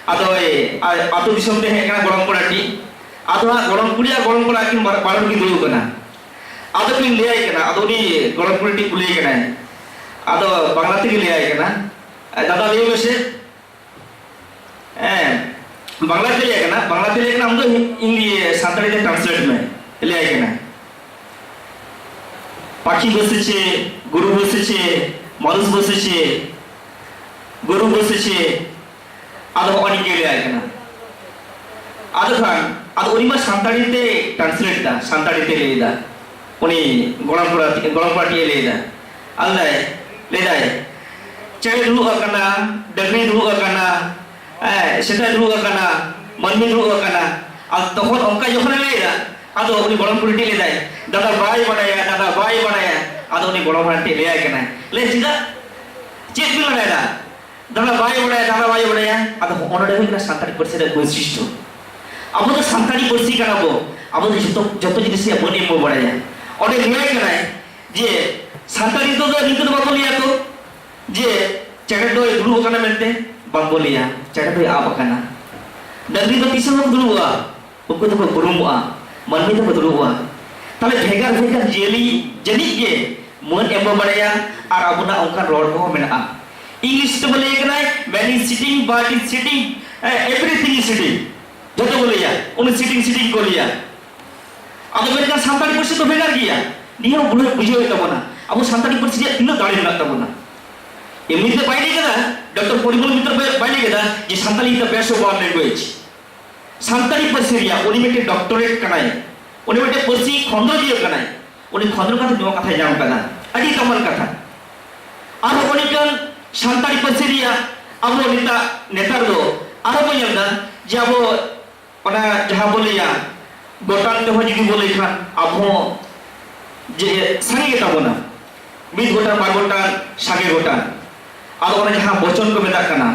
ᱟᱫᱚ ᱮ, ᱟ-, ᱟᱹᱛᱩ ᱫᱤᱥᱚᱢ ᱛᱮ ᱦᱮᱡ ᱟᱠᱟᱱᱟ ᱜᱚᱲᱚᱢ ᱠᱚᱲᱟ ᱴᱤᱡ᱾ ᱟᱫᱚ ᱦᱟᱸᱜ ᱜᱚᱲᱚᱢ ᱠᱩᱲᱤ ᱟᱨ ᱜᱚᱲᱚᱢ ᱠᱚᱲᱟ ᱟᱹᱠᱤᱱ ᱵᱟᱨ-, ᱵᱟᱨ ᱦᱚᱲ ᱠᱤᱱ ᱫᱩᱲᱩᱵ ᱟᱠᱟᱱᱟ᱾ ᱟᱫᱚ ᱠᱤᱱ ᱞᱟᱹᱭᱟᱭ ᱠᱟᱱᱟ, ᱟᱫᱚ ᱩᱱᱤ ᱜᱚᱲᱚᱢ ᱠᱩᱲᱤ ᱴᱤᱡ ᱠᱩᱞᱤᱭᱮ ᱠᱟᱱᱟᱭ, ᱟᱫᱚ ᱵᱟᱝᱞᱟ ᱛᱮᱜᱮ ᱞᱟᱹᱭᱟᱭ ᱠᱟᱱᱟ, "ᱫᱟᱫᱟ, ᱞᱟᱹᱭ ᱢᱮᱥᱮ", ᱦᱮᱸ, ᱵᱟᱝᱞᱟ ᱛᱮ ᱞᱟᱹᱭ ᱠᱟᱱᱟ, ᱵᱟᱝᱞᱟ ᱛᱮ ᱞᱟᱹᱭ ᱠᱟᱱᱟ, ᱟᱢ ᱫᱚ ᱦᱤ-, ᱤᱝᱞᱤ-, ᱥᱟᱱᱛᱟᱲᱤ ᱛᱮ translate ᱢᱮ, ᱞᱟᱹᱭ ᱠᱟᱱᱟ᱾ ᱯᱟᱠᱷᱤ ᱵᱚᱥᱮᱪᱷᱮ, ᱜᱩᱨᱩ ᱵᱚᱥᱮᱪᱷᱮ, ᱢᱟᱱᱩᱥ ᱵᱚᱥᱮᱪᱷᱮ, ᱜᱩᱨᱩ ᱵᱚᱥᱮᱪᱷᱮ, ᱟᱫᱚ ᱦᱚᱸᱜᱼᱚ ᱱᱤᱝᱠᱟᱹ ᱞᱟᱹᱭ ᱠᱟᱱᱟ᱾ ᱟᱫᱚ ᱠᱷᱟᱱ, ᱟᱫᱚ ᱩᱱᱤ ᱢᱟ ᱥᱟᱱᱛᱟᱲᱤ ᱛᱮ translate ᱫᱟ, ᱥᱟᱱᱛᱟᱲᱤ ᱛᱮ ᱞᱟᱹᱭ ᱫᱟ᱾ ᱩᱱᱤ ᱜᱚᱲᱚᱢ ᱠᱚᱲᱟ, ᱜᱚᱲᱚᱢ ᱠᱚᱲᱟ ᱴᱷᱮᱱ ᱞᱟᱹᱭ ᱫᱟ᱾ ᱟᱫᱚ ᱞᱟᱹᱭ, ᱞᱟᱹᱭ ᱫᱟᱭ, "ᱪᱮᱬᱮ ᱫᱩᱲᱩᱵ ᱟᱠᱟᱱᱟ, ᱰᱟᱹᱝᱨᱤ ᱫᱩᱲᱩᱵ ᱟᱠᱟᱱᱟ, ᱦᱮᱸ, ᱥᱮᱛᱟᱭ ᱫᱩᱲᱩᱵ ᱟᱠᱟᱱᱟ, ᱢᱟᱹᱱᱢᱤ ᱫᱩᱲᱩᱵ ᱟᱠᱟᱱᱟ᱾" ᱟᱨ ᱛᱚᱠᱷᱚᱱ ᱚᱱᱠᱟ ᱡᱚᱠᱷᱚᱱᱮ ᱟᱫᱚ ᱩᱱᱤ ᱜᱚᱲᱚᱢ ᱠᱩᱲᱤ ᱴᱷᱮᱱ ᱞᱟᱹᱭᱫᱟᱭ, "ᱫᱟᱫᱟ ᱵᱟᱭ ᱵᱟᱲᱟᱭᱟ, ᱫᱟᱫᱟ ᱵᱟᱭ ᱵᱟᱲᱟᱭᱟ᱾" ᱟᱫᱚ ᱩᱱᱤ ᱜᱚᱲᱚᱢ ᱦᱟᱲᱟᱢ ᱴᱷᱮᱱ ᱞᱟᱹᱭᱟᱭ ᱠᱟᱱᱟᱭ, ᱞᱟᱹᱭ, "ᱪᱮᱫᱟᱜ? ᱪᱮᱫ ᱵᱤᱱ ᱞᱟᱲᱟᱭᱮᱫᱟ? ᱫᱟᱫᱟ ᱵᱟᱭ ᱵᱟᱲᱟᱭᱟ, ᱫᱟᱫᱟ ᱵᱟᱭ ᱵᱟᱲᱟᱭᱟ᱾" ᱟᱫᱚ ᱦᱚᱸᱜᱼᱚ ᱱᱚᱰᱮ ᱦᱩᱭᱩᱜ ᱠᱟᱱᱟ ᱥᱟᱱᱛᱟᱲᱤ ᱯᱟᱹᱨᱥᱤ ᱨᱮᱭᱟᱜ ᱵᱳᱭᱥᱤᱥᱴᱚ᱾ ᱟᱵᱚ ᱫᱚ ᱥᱟᱱᱛᱟᱲᱤ ᱯᱟᱹᱨᱥᱤ ᱠᱟᱱᱟ ᱵᱚ, ᱟᱵᱚ ᱫᱚ ᱡᱚᱛᱚ, ᱡᱚᱛᱚ ᱡᱤᱱᱤᱥ ᱨᱮᱭᱟᱜ ᱢᱟᱹᱱ ᱮᱢ ᱵᱚ ᱵᱟᱲᱟᱭᱟ᱾ ᱚᱸᱰᱮ ᱞᱟᱹᱭᱟᱭ ᱠᱟᱱᱟᱭ ᱡᱮ ᱥᱟᱱᱛᱟᱲᱤ ᱛᱮᱫᱚ ᱱᱤᱝᱠᱟᱹ ᱫᱚ ᱵᱟᱠᱚ ᱞᱟᱹᱭᱟ ᱛᱚ ᱡᱮ ᱪᱮᱬᱮ ᱫᱚᱭ ᱫᱩᱲᱩᱵ ᱟᱠᱟᱱᱟ ᱢᱮᱱᱛᱮ, ᱵᱟᱝ ᱵᱚ ᱞᱟᱹᱭᱟ, ᱪᱮᱬᱮ ᱫᱚᱭ ᱟᱵ ᱟᱠᱟᱱᱟ᱾ ᱰᱟᱹᱝᱨᱤ ᱫᱚ ᱛᱤᱥ ᱦᱚᱸ ᱵᱟᱠᱚ ᱫᱩᱲᱩᱵᱼᱟ, ᱩᱱᱠᱩ ᱫᱚᱠᱚ ᱵᱩᱨᱩᱢᱚᱜᱼᱟ, ᱢᱟᱹᱱᱢᱤ ᱫᱚᱠᱚ ᱫᱩᱲᱩᱵᱼᱟ᱾ ᱛᱟᱦᱞᱮ ᱵᱷᱮᱜᱟᱨ ᱵᱷᱮᱜᱟᱨ ᱡᱤᱭᱟᱹᱞᱤ ᱡᱟᱹᱱᱤᱡ ᱜᱮ ᱢᱟᱹᱱ ᱮᱢ ᱵᱚ ᱵᱟᱲᱟᱭᱟ ᱟᱨ ᱟᱵᱚᱱᱟᱜ ᱚᱱᱠᱟᱱ ᱨᱚᱲ ᱠᱚᱦᱚᱸ ᱢᱮᱱᱟᱜᱼᱟ᱾ English ᱛᱮᱵᱚ ᱞᱟᱹᱭ ᱠᱟᱱᱟᱭ, "Man is sitting, bird is sitting, eh, everything is sitting", ᱡᱚᱛᱚ ᱠᱚ ᱞᱟᱹᱭᱟ, ᱩᱱᱤ sitting, sitting ᱠᱚ ᱞᱟᱹᱭᱟ᱾ ᱟᱫᱚ ᱢᱮᱱᱠᱷᱟᱱ ᱥᱟᱱᱛᱟᱲᱤ ᱯᱟᱹᱨᱥᱤ ᱫᱚ ᱵᱷᱮᱜᱟᱨ ᱜᱮᱭᱟ᱾ ᱱᱤᱭᱟᱹ ᱦᱚᱸ ᱵᱩᱡᱷᱟᱹᱣ, ᱵᱩᱡᱷᱟᱹᱣ ᱦᱩᱭᱩᱜ ᱛᱟᱵᱚᱱᱟ, ᱟᱵᱚ ᱥᱟᱱᱛᱟᱲᱤ ᱯᱟᱹᱨᱥᱤ ᱨᱮᱭᱟᱜ ᱛᱤᱱᱟᱹᱜ ᱫᱟᱲᱮ ᱢᱮᱱᱟᱜ ᱛᱟᱵᱚᱱᱟ᱾ ᱮᱢᱱᱤ ᱛᱮ ᱵᱟᱭ ᱞᱟᱹᱭ ᱠᱟᱫᱟ, ᱰᱚᱠᱴᱚᱨ ᱯᱚᱨᱤᱢᱚᱞ ᱢᱤᱛᱨᱚ ᱵᱟᱭ, ᱵᱟᱭ ᱞᱟᱹᱭ ᱠᱟᱫᱟ ᱡᱮ Santali is the best of our language᱾ Santali ᱯᱟᱹᱨᱥᱤ ᱨᱮᱭᱟᱜ ᱩᱱᱤ ᱢᱤᱫᱴᱮᱱ ᱰᱚᱠᱴᱚᱨᱮᱴ ᱠᱟᱱᱟᱭ, ᱩᱱᱤ ᱢᱤᱫᱴᱮᱱ ᱯᱟᱹᱨᱥᱤ ᱠᱷᱚᱸᱫᱽᱨᱚᱸᱫᱤᱭᱟᱹ ᱠᱟᱱᱟᱭ, ᱩᱱᱤ ᱠᱷᱚᱸᱫᱽᱨᱚᱸᱫᱽ ᱠᱟᱛᱮ ᱱᱚᱣᱟ ᱠᱟᱛᱷᱟᱭ ᱧᱟᱢ ᱠᱟᱫᱟ᱾ ᱟᱹᱰᱤ ᱫᱟᱢᱟᱱ ᱠᱟᱛᱷᱟ᱾ ᱟᱨᱦᱚᱸ ᱚᱱᱮᱠᱟᱱ ᱥᱟᱱᱛᱟᱲᱤ ᱯᱟᱹᱨᱥᱤ ᱨᱮᱭᱟᱜ ᱟᱵᱚ ᱱᱮᱛᱟ-, ᱱᱮᱛᱟᱨ ᱫᱚ ᱟᱨᱦᱚᱸ ᱵᱚᱱ ᱧᱮᱞ ᱮᱫᱟ ᱡᱮ ᱟᱵᱚ ᱚᱱᱟ ᱡᱟᱦᱟᱸ ᱵᱚ ᱞᱟᱹᱭᱟ, ᱜᱚᱴᱟᱝ ᱛᱮᱦᱚᱸ ᱡᱩᱫᱤ ᱵᱚ ᱞᱟᱹᱭ ᱠᱷᱟᱱ, ᱟᱵᱚ ᱦᱚᱸ ᱡᱮ ᱥᱟᱸᱜᱮ ᱜᱮᱛᱟ ᱵᱚᱱᱟ, ᱢᱤᱫ ᱜᱚᱴᱟᱝ, ᱵᱟᱨ ᱜᱚᱴᱟᱝ, ᱥᱟᱸᱜᱮ ᱜᱚᱴᱟᱝ᱾ ᱟᱫᱚ ᱚᱱᱟ ᱡᱟᱦᱟᱸ ᱵᱚᱪᱚᱱ ᱠᱚ ᱢᱮᱛᱟᱜ ᱠᱟᱱᱟ,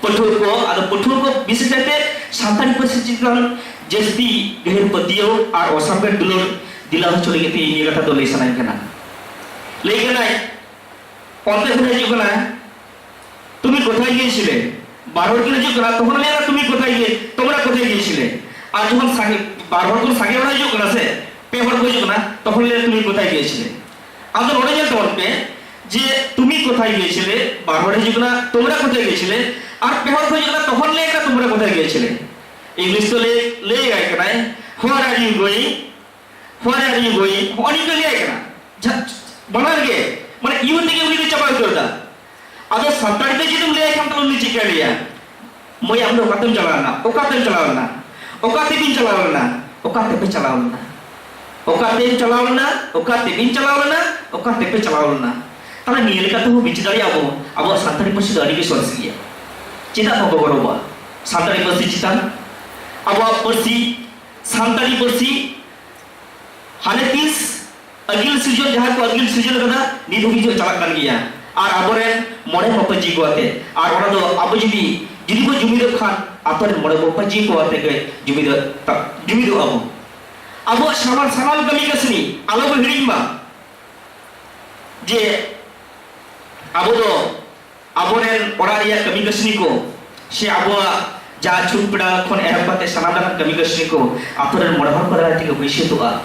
ᱯᱟᱹᱴᱷᱩᱣᱟᱹ ᱠᱚ, ᱟᱫᱚ ᱯᱟᱹᱴᱷᱩᱣᱟᱹ ᱠᱚ ᱵᱤᱥᱮᱥ ᱠᱟᱭᱛᱮ ᱥᱟᱱᱛᱟᱲᱤ ᱯᱟᱹᱨᱥᱤ ᱪᱮᱛᱟᱱ ᱡᱟᱹᱥᱛᱤ ᱜᱟᱹᱦᱤᱨ ᱯᱟᱹᱛᱭᱟᱹᱣ ᱟᱨ ᱚᱥᱟᱢᱦᱮᱫ ᱫᱩᱞᱟᱹᱲ ᱫᱤᱞᱟ ᱦᱚᱪᱚ ᱞᱟᱹᱜᱤᱫ ᱛᱮ ᱤᱧ ᱱᱤᱭᱟᱹ ᱠᱟᱛᱷᱟ ᱫᱚ ᱞᱟᱹᱭ ᱥᱟᱱᱟᱧ ᱠᱟᱱᱟ᱾ ᱞᱟᱹᱭ ᱠᱟᱱᱟᱭ, ᱚᱱᱛᱮ ᱠᱷᱚᱱ ᱦᱤᱡᱩᱜ ᱠᱟᱱᱟ, "তুমি কোথায় গিয়েছিলে?" ᱵᱟᱨ ᱦᱚᱲ ᱠᱤᱱ ᱦᱤᱡᱩᱜ ᱠᱟᱱᱟ, ᱛᱚᱠᱷᱚᱱ ᱞᱟᱹᱭᱟ, "তুমি কোথায় গিয়ে-, তোমরা কোথায় গিয়েছিলে?" ᱟᱨ ᱡᱚᱠᱷᱚᱱ ᱥᱟᱸᱜᱮ, ᱵᱟᱨ ᱦᱚᱲ ᱠᱷᱚᱱ ᱥᱟᱸᱜᱮ ᱦᱚᱲ ᱦᱤᱡᱩᱜ ᱠᱟᱱᱟ ᱥᱮ, ᱯᱮ ᱦᱚᱲ ᱠᱚ ᱦᱤᱡᱩᱜ ᱠᱟᱱᱟ, ᱛᱚᱠᱷᱚᱱ ᱞᱟᱹᱭᱟ, "তুমি কোথায় গিয়েছিলে?" ᱟᱫᱚ ᱱᱚᱰᱮ ᱧᱮᱞ ᱛᱟᱵᱚᱱ ᱯᱮ ᱡᱮ, "তুমি কোথায় গিয়েছিলে?" ᱵᱟᱨ ᱦᱚᱲ ᱦᱤᱡᱩᱜ ᱠᱟᱱᱟ, "তোমরা কোথায় গিয়েছিলে?" ᱟᱨ ᱯᱮ ᱦᱚᱲ ᱠᱚ ᱦᱤᱡᱩᱜ ᱠᱟᱱᱟ, ᱛᱚᱠᱷᱚᱱ ᱞᱟᱹᱭ ᱠᱟᱱᱟ, "তোমরা কোথায় গিয়েছিলে?" ᱤᱝᱞᱤᱥ ᱫᱚ ᱞᱟᱹᱭ, ᱞᱟᱹᱭ ᱟᱭ ᱠᱟᱱᱟᱭ, "Where are you going?" Where are you going? ᱦᱚᱸᱜᱼᱚ ᱱᱤᱝᱠᱟᱹ ᱞᱟᱹᱭᱟᱭ ᱠᱟᱱᱟ᱾ ᱡᱟ-, ᱵᱟᱱᱟᱨ ᱜᱮ, ᱢᱟᱱᱮ you ᱛᱮᱜᱮ ᱩᱱᱤ ᱫᱚ ᱪᱟᱵᱟ ᱩᱛᱟᱹᱨ ᱮᱫᱟ᱾ ᱟᱫᱚ ᱥᱟᱱᱛᱟᱲᱤ ᱛᱮ ᱡᱩᱫᱤᱢ ᱞᱟᱹᱭᱟᱭ ᱠᱷᱟᱱ ᱛᱟᱦᱞᱮ ᱩᱱᱤ ᱪᱮᱫ ᱞᱮᱠᱟᱭ ᱞᱟᱹᱭᱟ? "ᱢᱟᱹᱭ, ᱟᱢ ᱫᱚ ᱚᱠᱟᱛᱮᱢ ᱪᱟᱞᱟᱣ ᱞᱮᱱᱟ? ᱚᱠᱟᱛᱮᱢ ᱪᱟᱞᱟᱣ ᱞᱮᱱᱟ? ᱚᱠᱟ ᱛᱮᱵᱤᱱ ᱪᱟᱞᱟᱣ ᱞᱮᱱᱟ? ᱚᱠᱟ ᱛᱮᱯᱮ ᱪᱟᱞᱟᱣ ᱞᱮᱱᱟ? ᱚᱠᱟᱛᱮᱢ ᱪᱟᱞᱟᱣ ᱞᱮᱱᱟ? ᱚᱠᱟ ᱛᱮᱵᱤᱱ ᱪᱟᱞᱟᱣ ᱞᱮᱱᱟ? ᱚᱠᱟ ᱛᱮᱯᱮ ᱪᱟᱞᱟᱣ ᱞᱮᱱᱟ?" ᱛᱟᱦᱞᱮ ᱱᱤᱭᱟᱹ ᱞᱮᱠᱟ ᱛᱮᱦᱚᱸ ᱵᱤᱪᱟᱹᱨ ᱫᱟᱲᱮᱭᱟᱜᱼᱟ ᱵᱚᱱ, ᱟᱵᱚᱣᱟᱜ ᱥᱟᱱᱛᱟᱲᱤ ᱯᱟᱹᱨᱥᱤ ᱫᱚ ᱟᱹᱰᱤ ᱜᱮ ᱥᱚᱨᱮᱥ ᱜᱮᱭᱟ᱾ ᱪᱮᱫᱟᱜ ᱵᱟᱵᱚ ᱜᱚᱨᱚᱵᱟ ᱥᱟᱱᱛᱟᱲᱤ ᱯᱟᱹᱨᱥᱤ ᱪᱮᱛᱟᱱ? ᱟᱵᱚᱣᱟᱜ ᱯᱟᱹᱨᱥᱤ, ᱥᱟᱱᱛᱟᱲᱤ ᱯᱟᱹᱨᱥᱤ ᱦᱟᱱᱮ ᱛᱤᱥ ᱟᱹᱜᱤᱞ ᱥᱤᱨᱡᱚᱱ, ᱡᱟᱦᱟᱸ ᱠᱚ ᱟᱹᱜᱤᱞ ᱥᱤᱨᱡᱚᱱ ᱠᱟᱫᱟ, ᱱᱤᱛ ᱦᱚᱸ ᱦᱤᱡᱩᱜ ᱪᱟᱞᱟᱜ ᱠᱟᱱ ᱜᱮᱭᱟ᱾ ᱟᱨ ᱟᱵᱚᱨᱮᱱ ᱢᱚᱬᱮ ᱢᱟᱯᱟᱡᱤ ᱠᱚ ᱟᱛᱮ, ᱟᱨ ᱚᱱᱟ ᱫᱚ ᱟᱵᱚ ᱡᱩᱫᱤ, ᱡᱩᱫᱤ ᱵᱚ ᱡᱩᱢᱤᱫᱚᱜ ᱠᱷᱟᱱ, ᱟᱛᱳ ᱨᱮᱱ ᱢᱚᱬᱮ ᱢᱟᱯᱟᱡᱤ ᱠᱚ ᱟᱛᱮ ᱜᱮ ᱡᱩᱢᱤᱫᱚᱜ ᱛᱟ-, ᱡᱩᱢᱤᱫᱚᱜ ᱟᱵᱚ᱾ ᱟᱵᱚᱣᱟᱜ ᱥᱟᱱᱟᱢ, ᱥᱟᱱᱟᱢ ᱠᱟᱹᱢᱤ ᱠᱟᱹᱥᱱᱤ ᱟᱞᱚ ᱵᱚ ᱦᱤᱲᱤᱧ ᱢᱟ, ᱡᱮ ᱟᱵᱚ ᱫᱚ ᱟᱵᱚᱨᱮᱱ ᱚᱲᱟᱜ ᱨᱮᱭᱟᱜ ᱠᱟᱹᱢᱤ ᱠᱟᱹᱥᱱᱤ ᱠᱚ, ᱥᱮ ᱟᱵᱚᱣᱟᱜ ᱡᱟᱦᱟᱸ ᱪᱷᱩᱛ ᱯᱮᱲᱟ ᱠᱷᱚᱱ ᱮᱦᱚᱵ ᱠᱟᱛᱮ ᱥᱟᱱᱟᱢ ᱞᱮᱠᱟᱱ ᱠᱟᱹᱢᱤ ᱠᱟᱹᱥᱱᱤ ᱠᱚ ᱟᱛᱳ ᱨᱮᱱ ᱢᱚᱬᱮ ᱦᱚᱲ ᱠᱚ ᱫᱟᱨᱟᱭ ᱛᱮᱜᱮ ᱦᱩᱭ ᱥᱟᱹᱛᱚᱜᱼᱟ᱾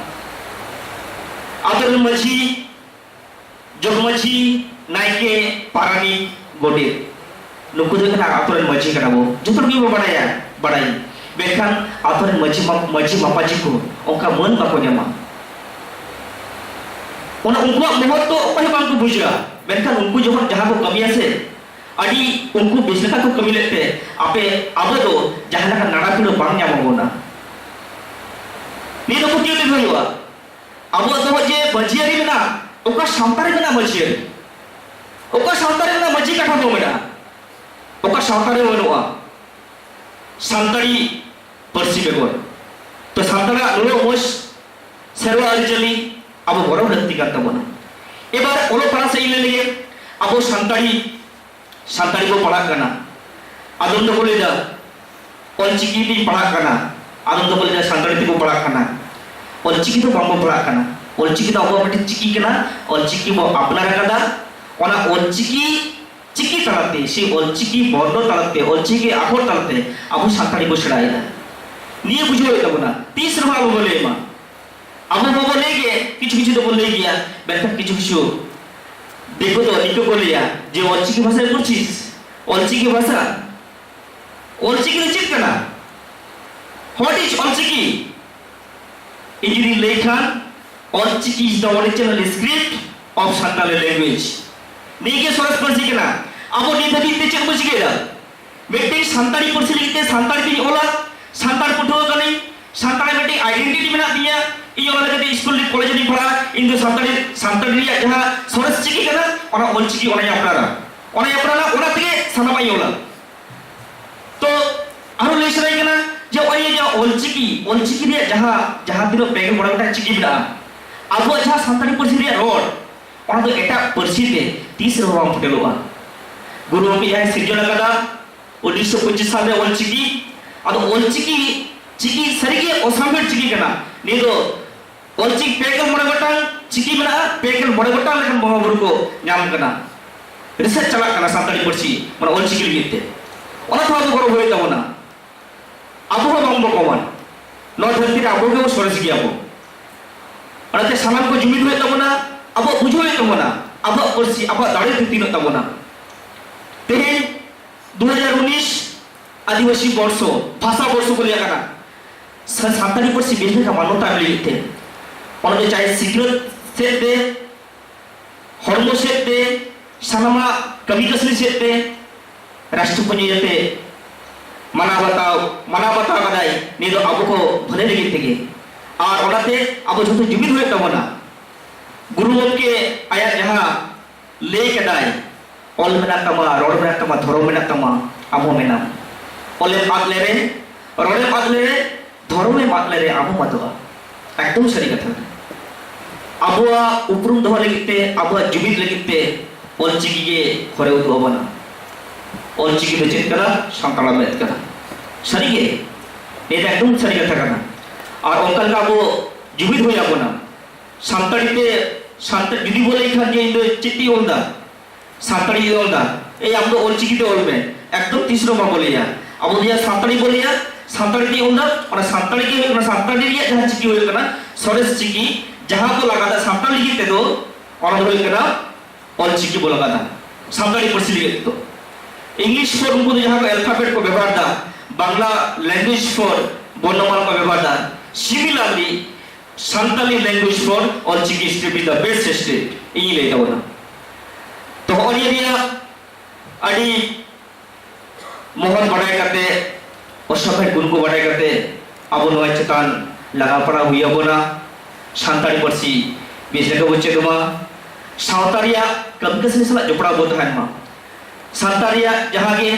ᱟᱛᱳ ᱨᱮᱱ ᱢᱟᱹᱡᱷᱤ, ᱡᱚᱜᱽ ᱢᱟᱹᱡᱷᱤ, ᱱᱟᱭᱠᱮ, ᱯᱟᱨᱟᱱᱤᱠ, ᱜᱚᱰᱮᱛ, ᱱᱩᱠᱩ ᱫᱚ ᱦᱩᱭᱩᱜ ᱠᱟᱱᱟ ᱟᱛᱳ ᱨᱮᱱ ᱢᱟᱹᱡᱷᱤ ᱠᱟᱱᱟ ᱵᱚ, ᱡᱚᱛᱚ ᱦᱚᱲ ᱜᱮᱵᱚ ᱵᱟᱲᱟᱭᱟ, ᱵᱟᱲᱟᱭ᱾ ᱢᱮᱱᱠᱷᱟᱱ ᱟᱛᱳ ᱨᱮᱱ ᱢᱟᱹᱡᱷᱤ ᱢᱟ-, ᱢᱟᱹᱡᱷᱤ ᱢᱟᱯᱟᱡᱷᱤ ᱠᱚ ᱚᱱᱠᱟ ᱢᱟᱹᱱ ᱵᱟᱠᱚ ᱧᱟᱢᱟ᱾ ᱚᱱᱟ ᱩᱱᱠᱩᱣᱟᱜ ᱢᱚᱦᱚᱛ ᱫᱚ ᱚᱠᱚᱭ ᱦᱚᱸ ᱵᱟᱝ ᱠᱚ ᱵᱩᱡᱷᱟᱹᱣᱟ᱾ ᱢᱮᱱᱠᱷᱟᱱ ᱩᱱᱠᱩ ᱡᱚᱠᱷᱚᱱ ᱡᱟᱦᱟᱸ ᱠᱚ ᱠᱟᱹᱢᱤᱭᱟ ᱥᱮ, ᱟᱹᱰᱤ ᱩᱱᱠᱩ ᱵᱮᱥ ᱞᱮᱠᱟ ᱠᱚ ᱠᱟᱹᱢᱤ ᱞᱮᱫ ᱛᱮ ᱟᱯᱮ, ᱟᱵᱚ ᱫᱚ ᱡᱟᱦᱟᱸ ᱞᱮᱠᱟ ᱱᱟᱲᱟ ᱯᱤᱲᱟᱹ ᱵᱟᱝ ᱧᱟᱢ ᱟᱵᱚᱱᱟ᱾ ᱱᱤᱭᱟᱹ ᱫᱚ ᱯᱟᱹᱛᱭᱟᱹᱣ ᱛᱮᱜᱮ ᱦᱩᱭᱩᱜᱼᱟ᱾ ᱟᱵᱚᱣᱟᱜ ᱫᱚ ᱡᱮ ᱢᱟᱹᱡᱷᱤ ᱟᱹᱨᱤ ᱢᱮᱱᱟᱜᱼᱟ, ᱚᱠᱟ ᱥᱟᱶᱛᱟ ᱨᱮ ᱢᱮᱱᱟᱜᱼᱟ ᱢᱟᱹᱡᱷᱤ ᱟᱹᱨᱤ? ᱚᱠᱟ ᱥᱟᱶᱛᱟ ᱨᱮ ᱢᱮᱱᱟᱜᱼᱟ ᱢᱟᱹᱡᱷᱤ ᱠᱟᱛᱷᱟ ᱫᱚ ᱢᱮᱱᱟᱜᱼᱟ? ᱚᱠᱟ ᱥᱟᱶᱛᱟ ᱨᱮ ᱵᱟᱹᱱᱩᱜᱼᱟ? ᱥᱟᱱᱛᱟᱲᱤ ᱯᱟᱹᱨᱥᱤ ᱵᱮᱜᱚᱨ᱾ ᱛᱚ, ᱥᱟᱱᱛᱟᱲᱟᱜ ᱱᱩᱱᱟᱹᱜ ᱢᱚᱡᱽ ᱥᱮᱨᱣᱟ ᱟᱹᱨᱤᱪᱟᱹᱞᱤ ᱟᱵᱚ ᱜᱚᱨᱚᱵᱽ ᱞᱟᱹᱠᱛᱤ ᱠᱟᱱ ᱛᱟᱵᱚᱱᱟ᱾ ᱮᱵᱟᱨ ᱚᱞᱚᱜ ᱯᱟᱲᱦᱟᱜ ᱥᱮᱫ ᱤᱧ ᱞᱟᱹᱭ ᱞᱮᱜᱮ, ᱟᱵᱚ ᱥᱟᱱᱛᱟᱲᱤ, ᱥᱟᱱᱛᱟᱲᱤ ᱵᱚ ᱯᱟᱲᱦᱟᱜ ᱠᱟᱱᱟ᱾ ᱟᱫᱚᱢ ᱫᱚᱠᱚ ᱞᱟᱹᱭᱫᱟ, "ᱚᱞᱪᱤᱠᱤ ᱛᱤᱧ ᱯᱟᱲᱦᱟᱜ ᱠᱟᱱᱟ", ᱟᱫᱚᱢ ᱫᱚᱠᱚ ᱞᱟᱹᱭᱫᱟ, "ᱥᱟᱱᱛᱟᱲᱤ ᱛᱮᱠᱚ ᱯᱟᱲᱦᱟᱜ ᱠᱟᱱᱟ᱾" ᱚᱞᱪᱤᱠᱤ ᱫᱚ ᱵᱟᱝᱵᱚ ᱯᱟᱲᱦᱟᱜ ᱠᱟᱱᱟ᱾ ᱚᱞᱪᱤᱠᱤ ᱫᱚ ᱟᱵᱚᱣᱟᱜ ᱢᱤᱫᱴᱤᱡ ᱪᱤᱠᱤ ᱠᱟᱱᱟ, ᱚᱞᱪᱤᱠᱤ ᱵᱚ ᱟᱯᱱᱟᱨ ᱟᱠᱟᱫᱟ᱾ ᱚᱱᱟ ᱚᱞᱪᱤᱠᱤ ᱪᱤᱠᱤ ᱛᱟᱞᱟᱛᱮ, ᱥᱮ ᱚᱞᱪᱤᱠᱤ ᱵᱚᱨᱱᱚ ᱛᱟᱞᱟᱛᱮ, ᱚᱞᱪᱤᱠᱤ ᱟᱠᱷᱚᱨ ᱛᱟᱞᱟᱛᱮ ᱟᱵᱚ ᱥᱟᱱᱛᱟᱲᱤ ᱵᱚ ᱥᱮᱬᱟᱭᱮᱫᱟ᱾ ᱱᱤᱭᱟᱹ ᱵᱩᱡᱷᱟᱹᱣ ᱦᱩᱭᱩᱜ ᱛᱟᱵᱚᱱᱟ, ᱛᱤᱥ ᱨᱮᱦᱚᱸ ᱟᱞᱚ ᱵᱚ ᱞᱟᱹᱭ ᱢᱟ᱾ ᱟᱵᱚ ᱢᱟᱵᱚ ᱞᱟᱹᱭ ᱜᱮ, ᱠᱤᱪᱷᱩ ᱠᱤᱪᱷᱩ ᱫᱚᱵᱚ ᱞᱟᱹᱭ ᱜᱮᱭᱟ, ᱢᱮᱱᱠᱷᱟᱱ ᱠᱤᱪᱷᱩ ᱠᱤᱪᱷᱩ ᱫᱤᱠᱩ ᱫᱚ ᱱᱤᱝᱠᱟᱹ ᱠᱚ ᱞᱟᱹᱭᱟ ᱡᱮ, "ᱚᱞᱪᱤᱠᱤ ᱵᱷᱟᱥᱟ ᱵᱩᱡᱷᱤᱥ, ᱚᱞᱪᱤᱠᱤ ᱵᱷᱟᱥᱟ, ᱚᱞᱪᱤᱠᱤ ᱫᱚ ᱪᱮᱫ ᱠᱟᱱᱟ? What is Ol Chiki?" ᱤᱧ ᱡᱩᱫᱤᱧ ᱞᱟᱹᱭ ᱠᱷᱟᱱ, "All Chiki is the original script of Santali language." ᱱᱤᱭᱟᱹ ᱜᱮ ᱥᱚᱨᱮᱥ ᱯᱟᱹᱨᱥᱤ ᱠᱟᱱᱟ᱾ ᱟᱵᱚ ᱱᱤᱛ ᱦᱟᱹᱵᱤᱡ ᱛᱮ ᱪᱮᱫ ᱵᱚ ᱪᱤᱠᱟᱹᱭᱮᱫᱟ? ᱢᱤᱫᱴᱮᱱ ᱥᱟᱱᱛᱟᱲᱤ ᱯᱟᱹᱨᱥᱤ ᱞᱟᱹᱜᱤᱫ ᱛᱮ ᱥᱟᱱᱛᱟᱲᱤ ᱛᱤᱧ ᱚᱞᱟ, ᱥᱟᱱᱛᱟᱲ ᱯᱟᱹᱴᱷᱩᱣᱟᱹ ᱠᱟᱹᱱᱟᱹᱧ, ᱥᱟᱱᱛᱟᱲᱟᱜ ᱢᱤᱫᱴᱮᱱ identity ᱢᱮᱱᱟᱜ ᱛᱤᱧᱟ, ᱤᱧ ᱚᱱᱟ ᱞᱮᱠᱟᱛᱮ ᱥᱠᱩᱞ ᱨᱮ, ᱠᱚᱞᱮᱡᱽ ᱨᱤᱧ ᱯᱟᱲᱦᱟᱜᱼᱟ, ᱤᱧ ᱫᱚ ᱥᱟᱱᱛᱟᱲᱤ, ᱥᱟᱱᱛᱟᱲᱤ ᱨᱮᱭᱟᱜ ᱡᱟᱦᱟᱸ ᱥᱚᱨᱮᱥ ᱪᱤᱠᱤ ᱠᱟᱱᱟ, ᱚᱱᱟ ᱚᱞ ᱪᱤᱠᱤ, ᱚᱱᱟᱧ ᱟᱯᱱᱟᱨᱟ, ᱚᱱᱟᱧ ᱟᱯᱱᱟᱨᱟ, ᱚᱱᱟ ᱛᱮᱜᱮ ᱥᱟᱱᱟᱢᱟᱜ ᱤᱧ ᱚᱞᱟ᱾ ᱛᱚ ᱟᱨᱦᱚᱸ ᱞᱟᱹᱭ ᱥᱟᱱᱟᱧ ᱠᱟᱱᱟ ᱡᱮ ᱱᱚᱜᱼᱚᱭ ᱡᱮ ᱚᱞᱪᱤᱠᱤ, ᱚᱞᱪᱤᱠᱤ ᱨᱮᱭᱟᱜ ᱡᱟᱦᱟᱸ, ᱡᱟᱦᱟᱸ ᱛᱤᱱᱟᱹᱜ ᱯᱮ ᱜᱮᱞ ᱢᱚᱬᱮ ᱜᱚᱴᱟᱝ ᱪᱤᱠᱤ ᱢᱮᱱᱟᱜᱼᱟ, ᱟᱵᱚᱣᱟᱜ ᱡᱟᱦᱟᱸ ᱥᱟᱱᱛᱟᱲᱤ ᱯᱟᱹᱨᱥᱤ ᱨᱮᱭᱟᱜ ᱨᱚᱲ, ᱚᱱᱟ ᱫᱚ ᱮᱴᱟᱜ ᱯᱟᱹᱨᱥᱤ ᱛᱮ ᱛᱤᱥ ᱨᱮᱦᱚᱸ ᱵᱟᱝ ᱯᱷᱩᱴᱮᱞᱚᱜᱼᱟ᱾ ᱜᱩᱨᱩ ᱜᱚᱢᱠᱮ ᱡᱟᱦᱟᱸᱭ ᱥᱤᱨᱡᱚᱱ ᱟᱠᱟᱫᱟ ᱩᱱᱤᱥᱥᱚ ᱯᱚᱸᱪᱤᱥ ᱥᱟᱞ ᱨᱮ ᱚᱞᱪᱤᱠᱤ, ᱟᱫᱚ ᱚᱞᱪᱤᱠᱤ, ᱪᱤᱠᱤ ᱥᱟᱹᱨᱤᱜᱮ ᱚᱥᱟᱢᱵᱷᱮᱲ ᱪᱤᱠᱤ ᱠᱟᱱᱟ᱾ ᱱᱤᱭᱟᱹ ᱫᱚ ᱚᱞᱪᱤᱠᱤ ᱯᱮ ᱜᱮᱞ ᱢᱚᱬᱮ ᱜᱚᱴᱟᱝ ᱪᱤᱠᱤ ᱢᱮᱱᱟᱜᱼᱟ, ᱯᱮ ᱜᱮᱞ ᱢᱚᱬᱮ ᱜᱚᱴᱟᱝ ᱞᱮᱠᱟᱱ ᱵᱚᱸᱜᱟ ᱵᱩᱨᱩ ᱠᱚ ᱧᱟᱢ ᱠᱟᱱᱟ᱾ ᱨᱤᱥᱟᱨᱪ ᱪᱟᱞᱟᱜ ᱠᱟᱱᱟ ᱥᱟᱱᱛᱟᱲᱤ ᱯᱟᱹᱨᱥᱤ, ᱢᱟᱱᱮ ᱚᱞᱪᱤᱠᱤ ᱞᱟᱹᱜᱤᱫ ᱛᱮ᱾ ᱚᱱᱟ ᱛᱮᱦᱚᱸ ᱟᱵᱚ ᱜᱚᱨᱚᱵᱽ ᱦᱩᱭᱩᱜ ᱛᱟᱵᱚᱱᱟ᱾ ᱟᱵᱚ ᱦᱚᱸ ᱵᱟᱝ ᱵᱚ ᱠᱚᱢᱟ᱾ ᱱᱚᱣᱟ ᱫᱷᱟᱹᱨᱛᱤ ᱨᱮ ᱟᱵᱚ ᱜᱮᱵᱚ ᱥᱚᱨᱮᱥ ᱜᱮᱭᱟ ᱵᱚ᱾ ᱚᱱᱟᱛᱮ ᱥᱟᱱᱟᱢ ᱠᱚ ᱡᱩᱢᱤᱫ ᱦᱩᱭᱩᱜ ᱛᱟᱵᱚᱱᱟ, ᱟᱵᱚᱣᱟᱜ ᱵᱩᱡᱷᱟᱹᱣ ᱦᱩᱭᱩᱜ ᱛᱟᱵᱚᱱᱟ, ᱟᱵᱚᱣᱟᱜ ᱯᱟᱹᱨᱥᱤ, ᱟᱵᱚᱣᱟᱜ ᱫᱟᱲᱮ ᱛᱤᱱᱟᱹᱜ ᱛᱟᱵᱚᱱᱟ᱾ ᱛᱮᱦᱮᱧ ᱫᱩ ᱦᱟᱡᱟᱨ ᱩᱱᱤᱥ ᱟᱹᱫᱤᱵᱟᱹᱥᱤ ᱵᱚᱨᱥᱚ, ᱵᱷᱟᱥᱟ ᱵᱚᱨᱥᱚ ᱠᱚ ᱞᱟᱹᱭᱟᱜ ᱠᱟᱱᱟ᱾ ᱥᱟ-, ᱥᱟᱱᱛᱟᱲᱤ ᱯᱟᱹᱨᱥᱤ ᱵᱮᱥ ᱞᱮᱠᱟ ᱢᱟᱱᱚᱛ ᱮᱢ ᱞᱟᱹᱜᱤᱫ ᱛᱮ, ᱚᱱᱟ ᱫᱚ ᱪᱟᱦᱮ ᱥᱤᱠᱷᱱᱟᱹᱛ ᱥᱮᱫ ᱛᱮ, ᱦᱚᱲᱢᱚ ᱥᱮᱫ ᱛᱮ, ᱥᱟᱱᱟᱢᱟᱜ ᱠᱟᱹᱢᱤ ᱠᱟᱹᱥᱱᱤ ᱥᱮᱫ ᱛᱮ ᱨᱟᱥᱴᱨᱚᱯᱚᱛᱤ ᱡᱟᱛᱮ ᱢᱟᱱᱟᱣ ᱵᱟᱛᱟᱣ, ᱢᱟᱱᱟᱣ ᱵᱟᱛᱟᱣ ᱠᱟᱫᱟᱭ, ᱱᱤᱭᱟᱹ ᱫᱚ ᱟᱵᱚ ᱠᱚ ᱵᱷᱟᱹᱞᱟᱹᱭ ᱞᱟᱹᱜᱤᱫ ᱛᱮᱜᱮ᱾ ᱟᱨ ᱚᱱᱟᱛᱮ ᱟᱵᱚ ᱡᱷᱚᱛᱚ ᱡᱩᱢᱤᱫ ᱦᱩᱭᱩᱜ ᱛᱟᱵᱚᱱᱟ᱾ ᱜᱩᱨᱩ ᱜᱚᱢᱠᱮ ᱟᱭᱟᱜ ᱡᱟᱦᱟᱸ ᱞᱟᱹᱭ ᱠᱟᱫᱟᱭ, "ᱚᱞ ᱢᱮᱱᱟᱜ ᱛᱟᱢᱟ, ᱨᱚᱲ ᱢᱮᱱᱟᱜ ᱛᱟᱢᱟ, ᱫᱷᱚᱨᱚᱢ ᱢᱮᱱᱟᱜ ᱛᱟᱢᱟ, ᱟᱢ ᱦᱚᱸ ᱢᱮᱱᱟᱢ᱾" ᱚᱞᱮᱢ ᱟᱫ ᱞᱮᱨᱮ, ᱨᱚᱲᱮᱢ ᱟᱫ ᱞᱮᱨᱮ, ᱫᱷᱚᱨᱚᱢᱮᱢ ᱟᱫ ᱞᱮᱨᱮ, ᱟᱢ ᱦᱚᱸᱢ ᱟᱫᱚᱜᱼᱟ᱾ ᱮᱠᱫᱚᱢ ᱥᱟᱹᱨᱤ ᱠᱟᱛᱷᱟ᱾ ᱟᱵᱚᱣᱟᱜ ᱩᱯᱨᱩᱢ ᱫᱚᱦᱚ ᱞᱟᱹᱜᱤᱫ ᱛᱮ, ᱟᱵᱚᱣᱟᱜ ᱡᱩᱢᱤᱫ ᱞᱟᱹᱜᱤᱫ ᱛᱮ ᱚᱞᱪᱤᱠᱤ ᱜᱮ ᱦᱚᱨᱮ ᱩᱫᱩᱜ ᱟᱵᱚᱱᱟ᱾ ᱚᱞᱪᱤᱠᱤ ᱫᱚ ᱪᱮᱫ ᱠᱟᱱᱟ? ᱥᱟᱱᱛᱟᱲᱟᱜ ᱢᱮᱫ ᱠᱟᱱᱟ᱾ ᱥᱟᱹᱨᱤ ᱜᱮ, ᱱᱤᱭᱟᱹ ᱫᱚ ᱮᱠᱫᱚᱢ ᱥᱟᱹᱨᱤ ᱠᱟᱛᱷᱟ ᱠᱟᱱᱟ᱾ ᱟᱨ ᱚᱱᱠᱟ ᱞᱮᱠᱟ ᱟᱵᱚ ᱡᱩᱢᱤᱫ ᱦᱩᱭ ᱟᱵᱚᱱᱟ᱾ ᱥᱟᱱᱛᱟᱲᱤ ᱛᱮ, ᱥᱟᱱᱛᱟᱲ ᱡᱩᱫᱤ ᱵᱚ ᱞᱟᱹᱭ ᱠᱷᱟᱱ ᱡᱮ ᱤᱧ ᱫᱚ ᱪᱮᱫ ᱛᱤᱧ ᱚᱞ ᱮᱫᱟ, ᱥᱟᱱᱛᱟᱲᱤ ᱛᱮ ᱚᱞ ᱮᱫᱟ, ᱮᱭ ᱟᱢ ᱫᱚ ᱚᱞᱪᱤᱠᱤ ᱛᱮ ᱚᱞ ᱢᱮ, ᱮᱠᱫᱚᱢ ᱛᱤᱥ ᱨᱮᱦᱚᱸ ᱵᱟᱵᱚ ᱞᱟᱹᱭᱟ᱾ ᱟᱵᱚ ᱫᱚ ᱥᱟᱱᱛᱟᱲᱤ ᱵᱚ ᱞᱟᱹᱭᱟ, ᱥᱟᱱᱛᱟᱲᱤ ᱛᱮ ᱚᱞ ᱮᱫᱟ, ᱚᱱᱟ ᱥᱟᱱᱛᱟᱲᱤ ᱜᱮ ᱦᱩᱭᱩᱜ ᱠᱟᱱᱟ, ᱥᱟᱱᱛᱟᱲᱤ ᱨᱮᱭᱟᱜ ᱡᱟᱦᱟᱸ ᱪᱤᱠᱤ ᱦᱩᱭᱩᱜ ᱠᱟᱱᱟ ᱥᱚᱨᱮᱥ ᱪᱤᱠᱤ, ᱡᱟᱦᱟᱸ ᱠᱚ ᱞᱟᱜᱟᱫᱟ ᱥᱟᱱᱛᱟᱲ ᱞᱟᱹᱜᱤᱫ ᱛᱮᱫᱚ, ᱚᱱᱟ ᱫᱚ ᱦᱩᱭᱩᱜ ᱠᱟᱱᱟ ᱚᱞᱪᱤᱠᱤ ᱵᱚ ᱞᱟᱜᱟᱫᱟ ᱥᱟᱱᱛᱟᱲᱤ ᱯᱟᱹᱨᱥᱤ ᱞᱟᱹᱜᱤᱫ ᱛᱮᱫᱚ᱾ English for ᱩᱱᱠᱩ ᱫᱚ ᱡᱟᱦᱟᱸ ᱠᱚ alphabet ᱠᱚ ᱵᱮᱵᱚᱦᱟᱨ ᱮᱫᱟ, ᱵᱟᱝᱞᱟ language for ᱵᱚᱨᱱᱚᱢᱟᱞᱟ ᱠᱚ ᱵᱮᱵᱚᱦᱟᱨ ᱮᱫᱟ, similarly Santali language for Ol Chiki script is the best script ᱤᱧ ᱞᱟᱹᱭ ᱛᱟᱵᱚᱱᱟ᱾ ᱛᱚ ᱦᱚᱸᱜᱼᱚ ᱱᱤᱭᱟᱹ ᱨᱮᱭᱟᱜ ᱟᱹᱰᱤ ᱢᱚᱦᱚᱛ ᱵᱟᱰᱟᱭ ᱠᱟᱛᱮ, ᱚᱥᱟᱢᱦᱮᱫ ᱜᱩᱱ ᱠᱚ ᱵᱟᱰᱟᱭ ᱠᱟᱛᱮ ᱟᱵᱚ ᱱᱚᱣᱟ ᱪᱮᱛᱟᱱ ᱞᱟᱜᱟ ᱯᱟᱲᱟᱣ ᱦᱩᱭ ᱟᱵᱚᱱᱟ᱾ ᱥᱟᱱᱛᱟᱲᱤ ᱯᱟᱹᱨᱥᱤ ᱵᱮᱥ ᱞᱮᱠᱟ ᱵᱚ ᱪᱮᱫ ᱢᱟ, ᱥᱟᱶᱛᱟ ᱨᱮᱭᱟᱜ ᱠᱟᱹᱢᱤ ᱠᱟᱹᱥᱱᱤ ᱥᱟᱞᱟᱜ ᱡᱚᱯᱲᱟᱣ ᱵᱚ ᱛᱟᱦᱮᱱ ᱢᱟ᱾ ᱥᱟᱱᱛᱟᱲ ᱨᱮᱭᱟᱜ ᱡᱟᱦᱟᱸ ᱜᱮ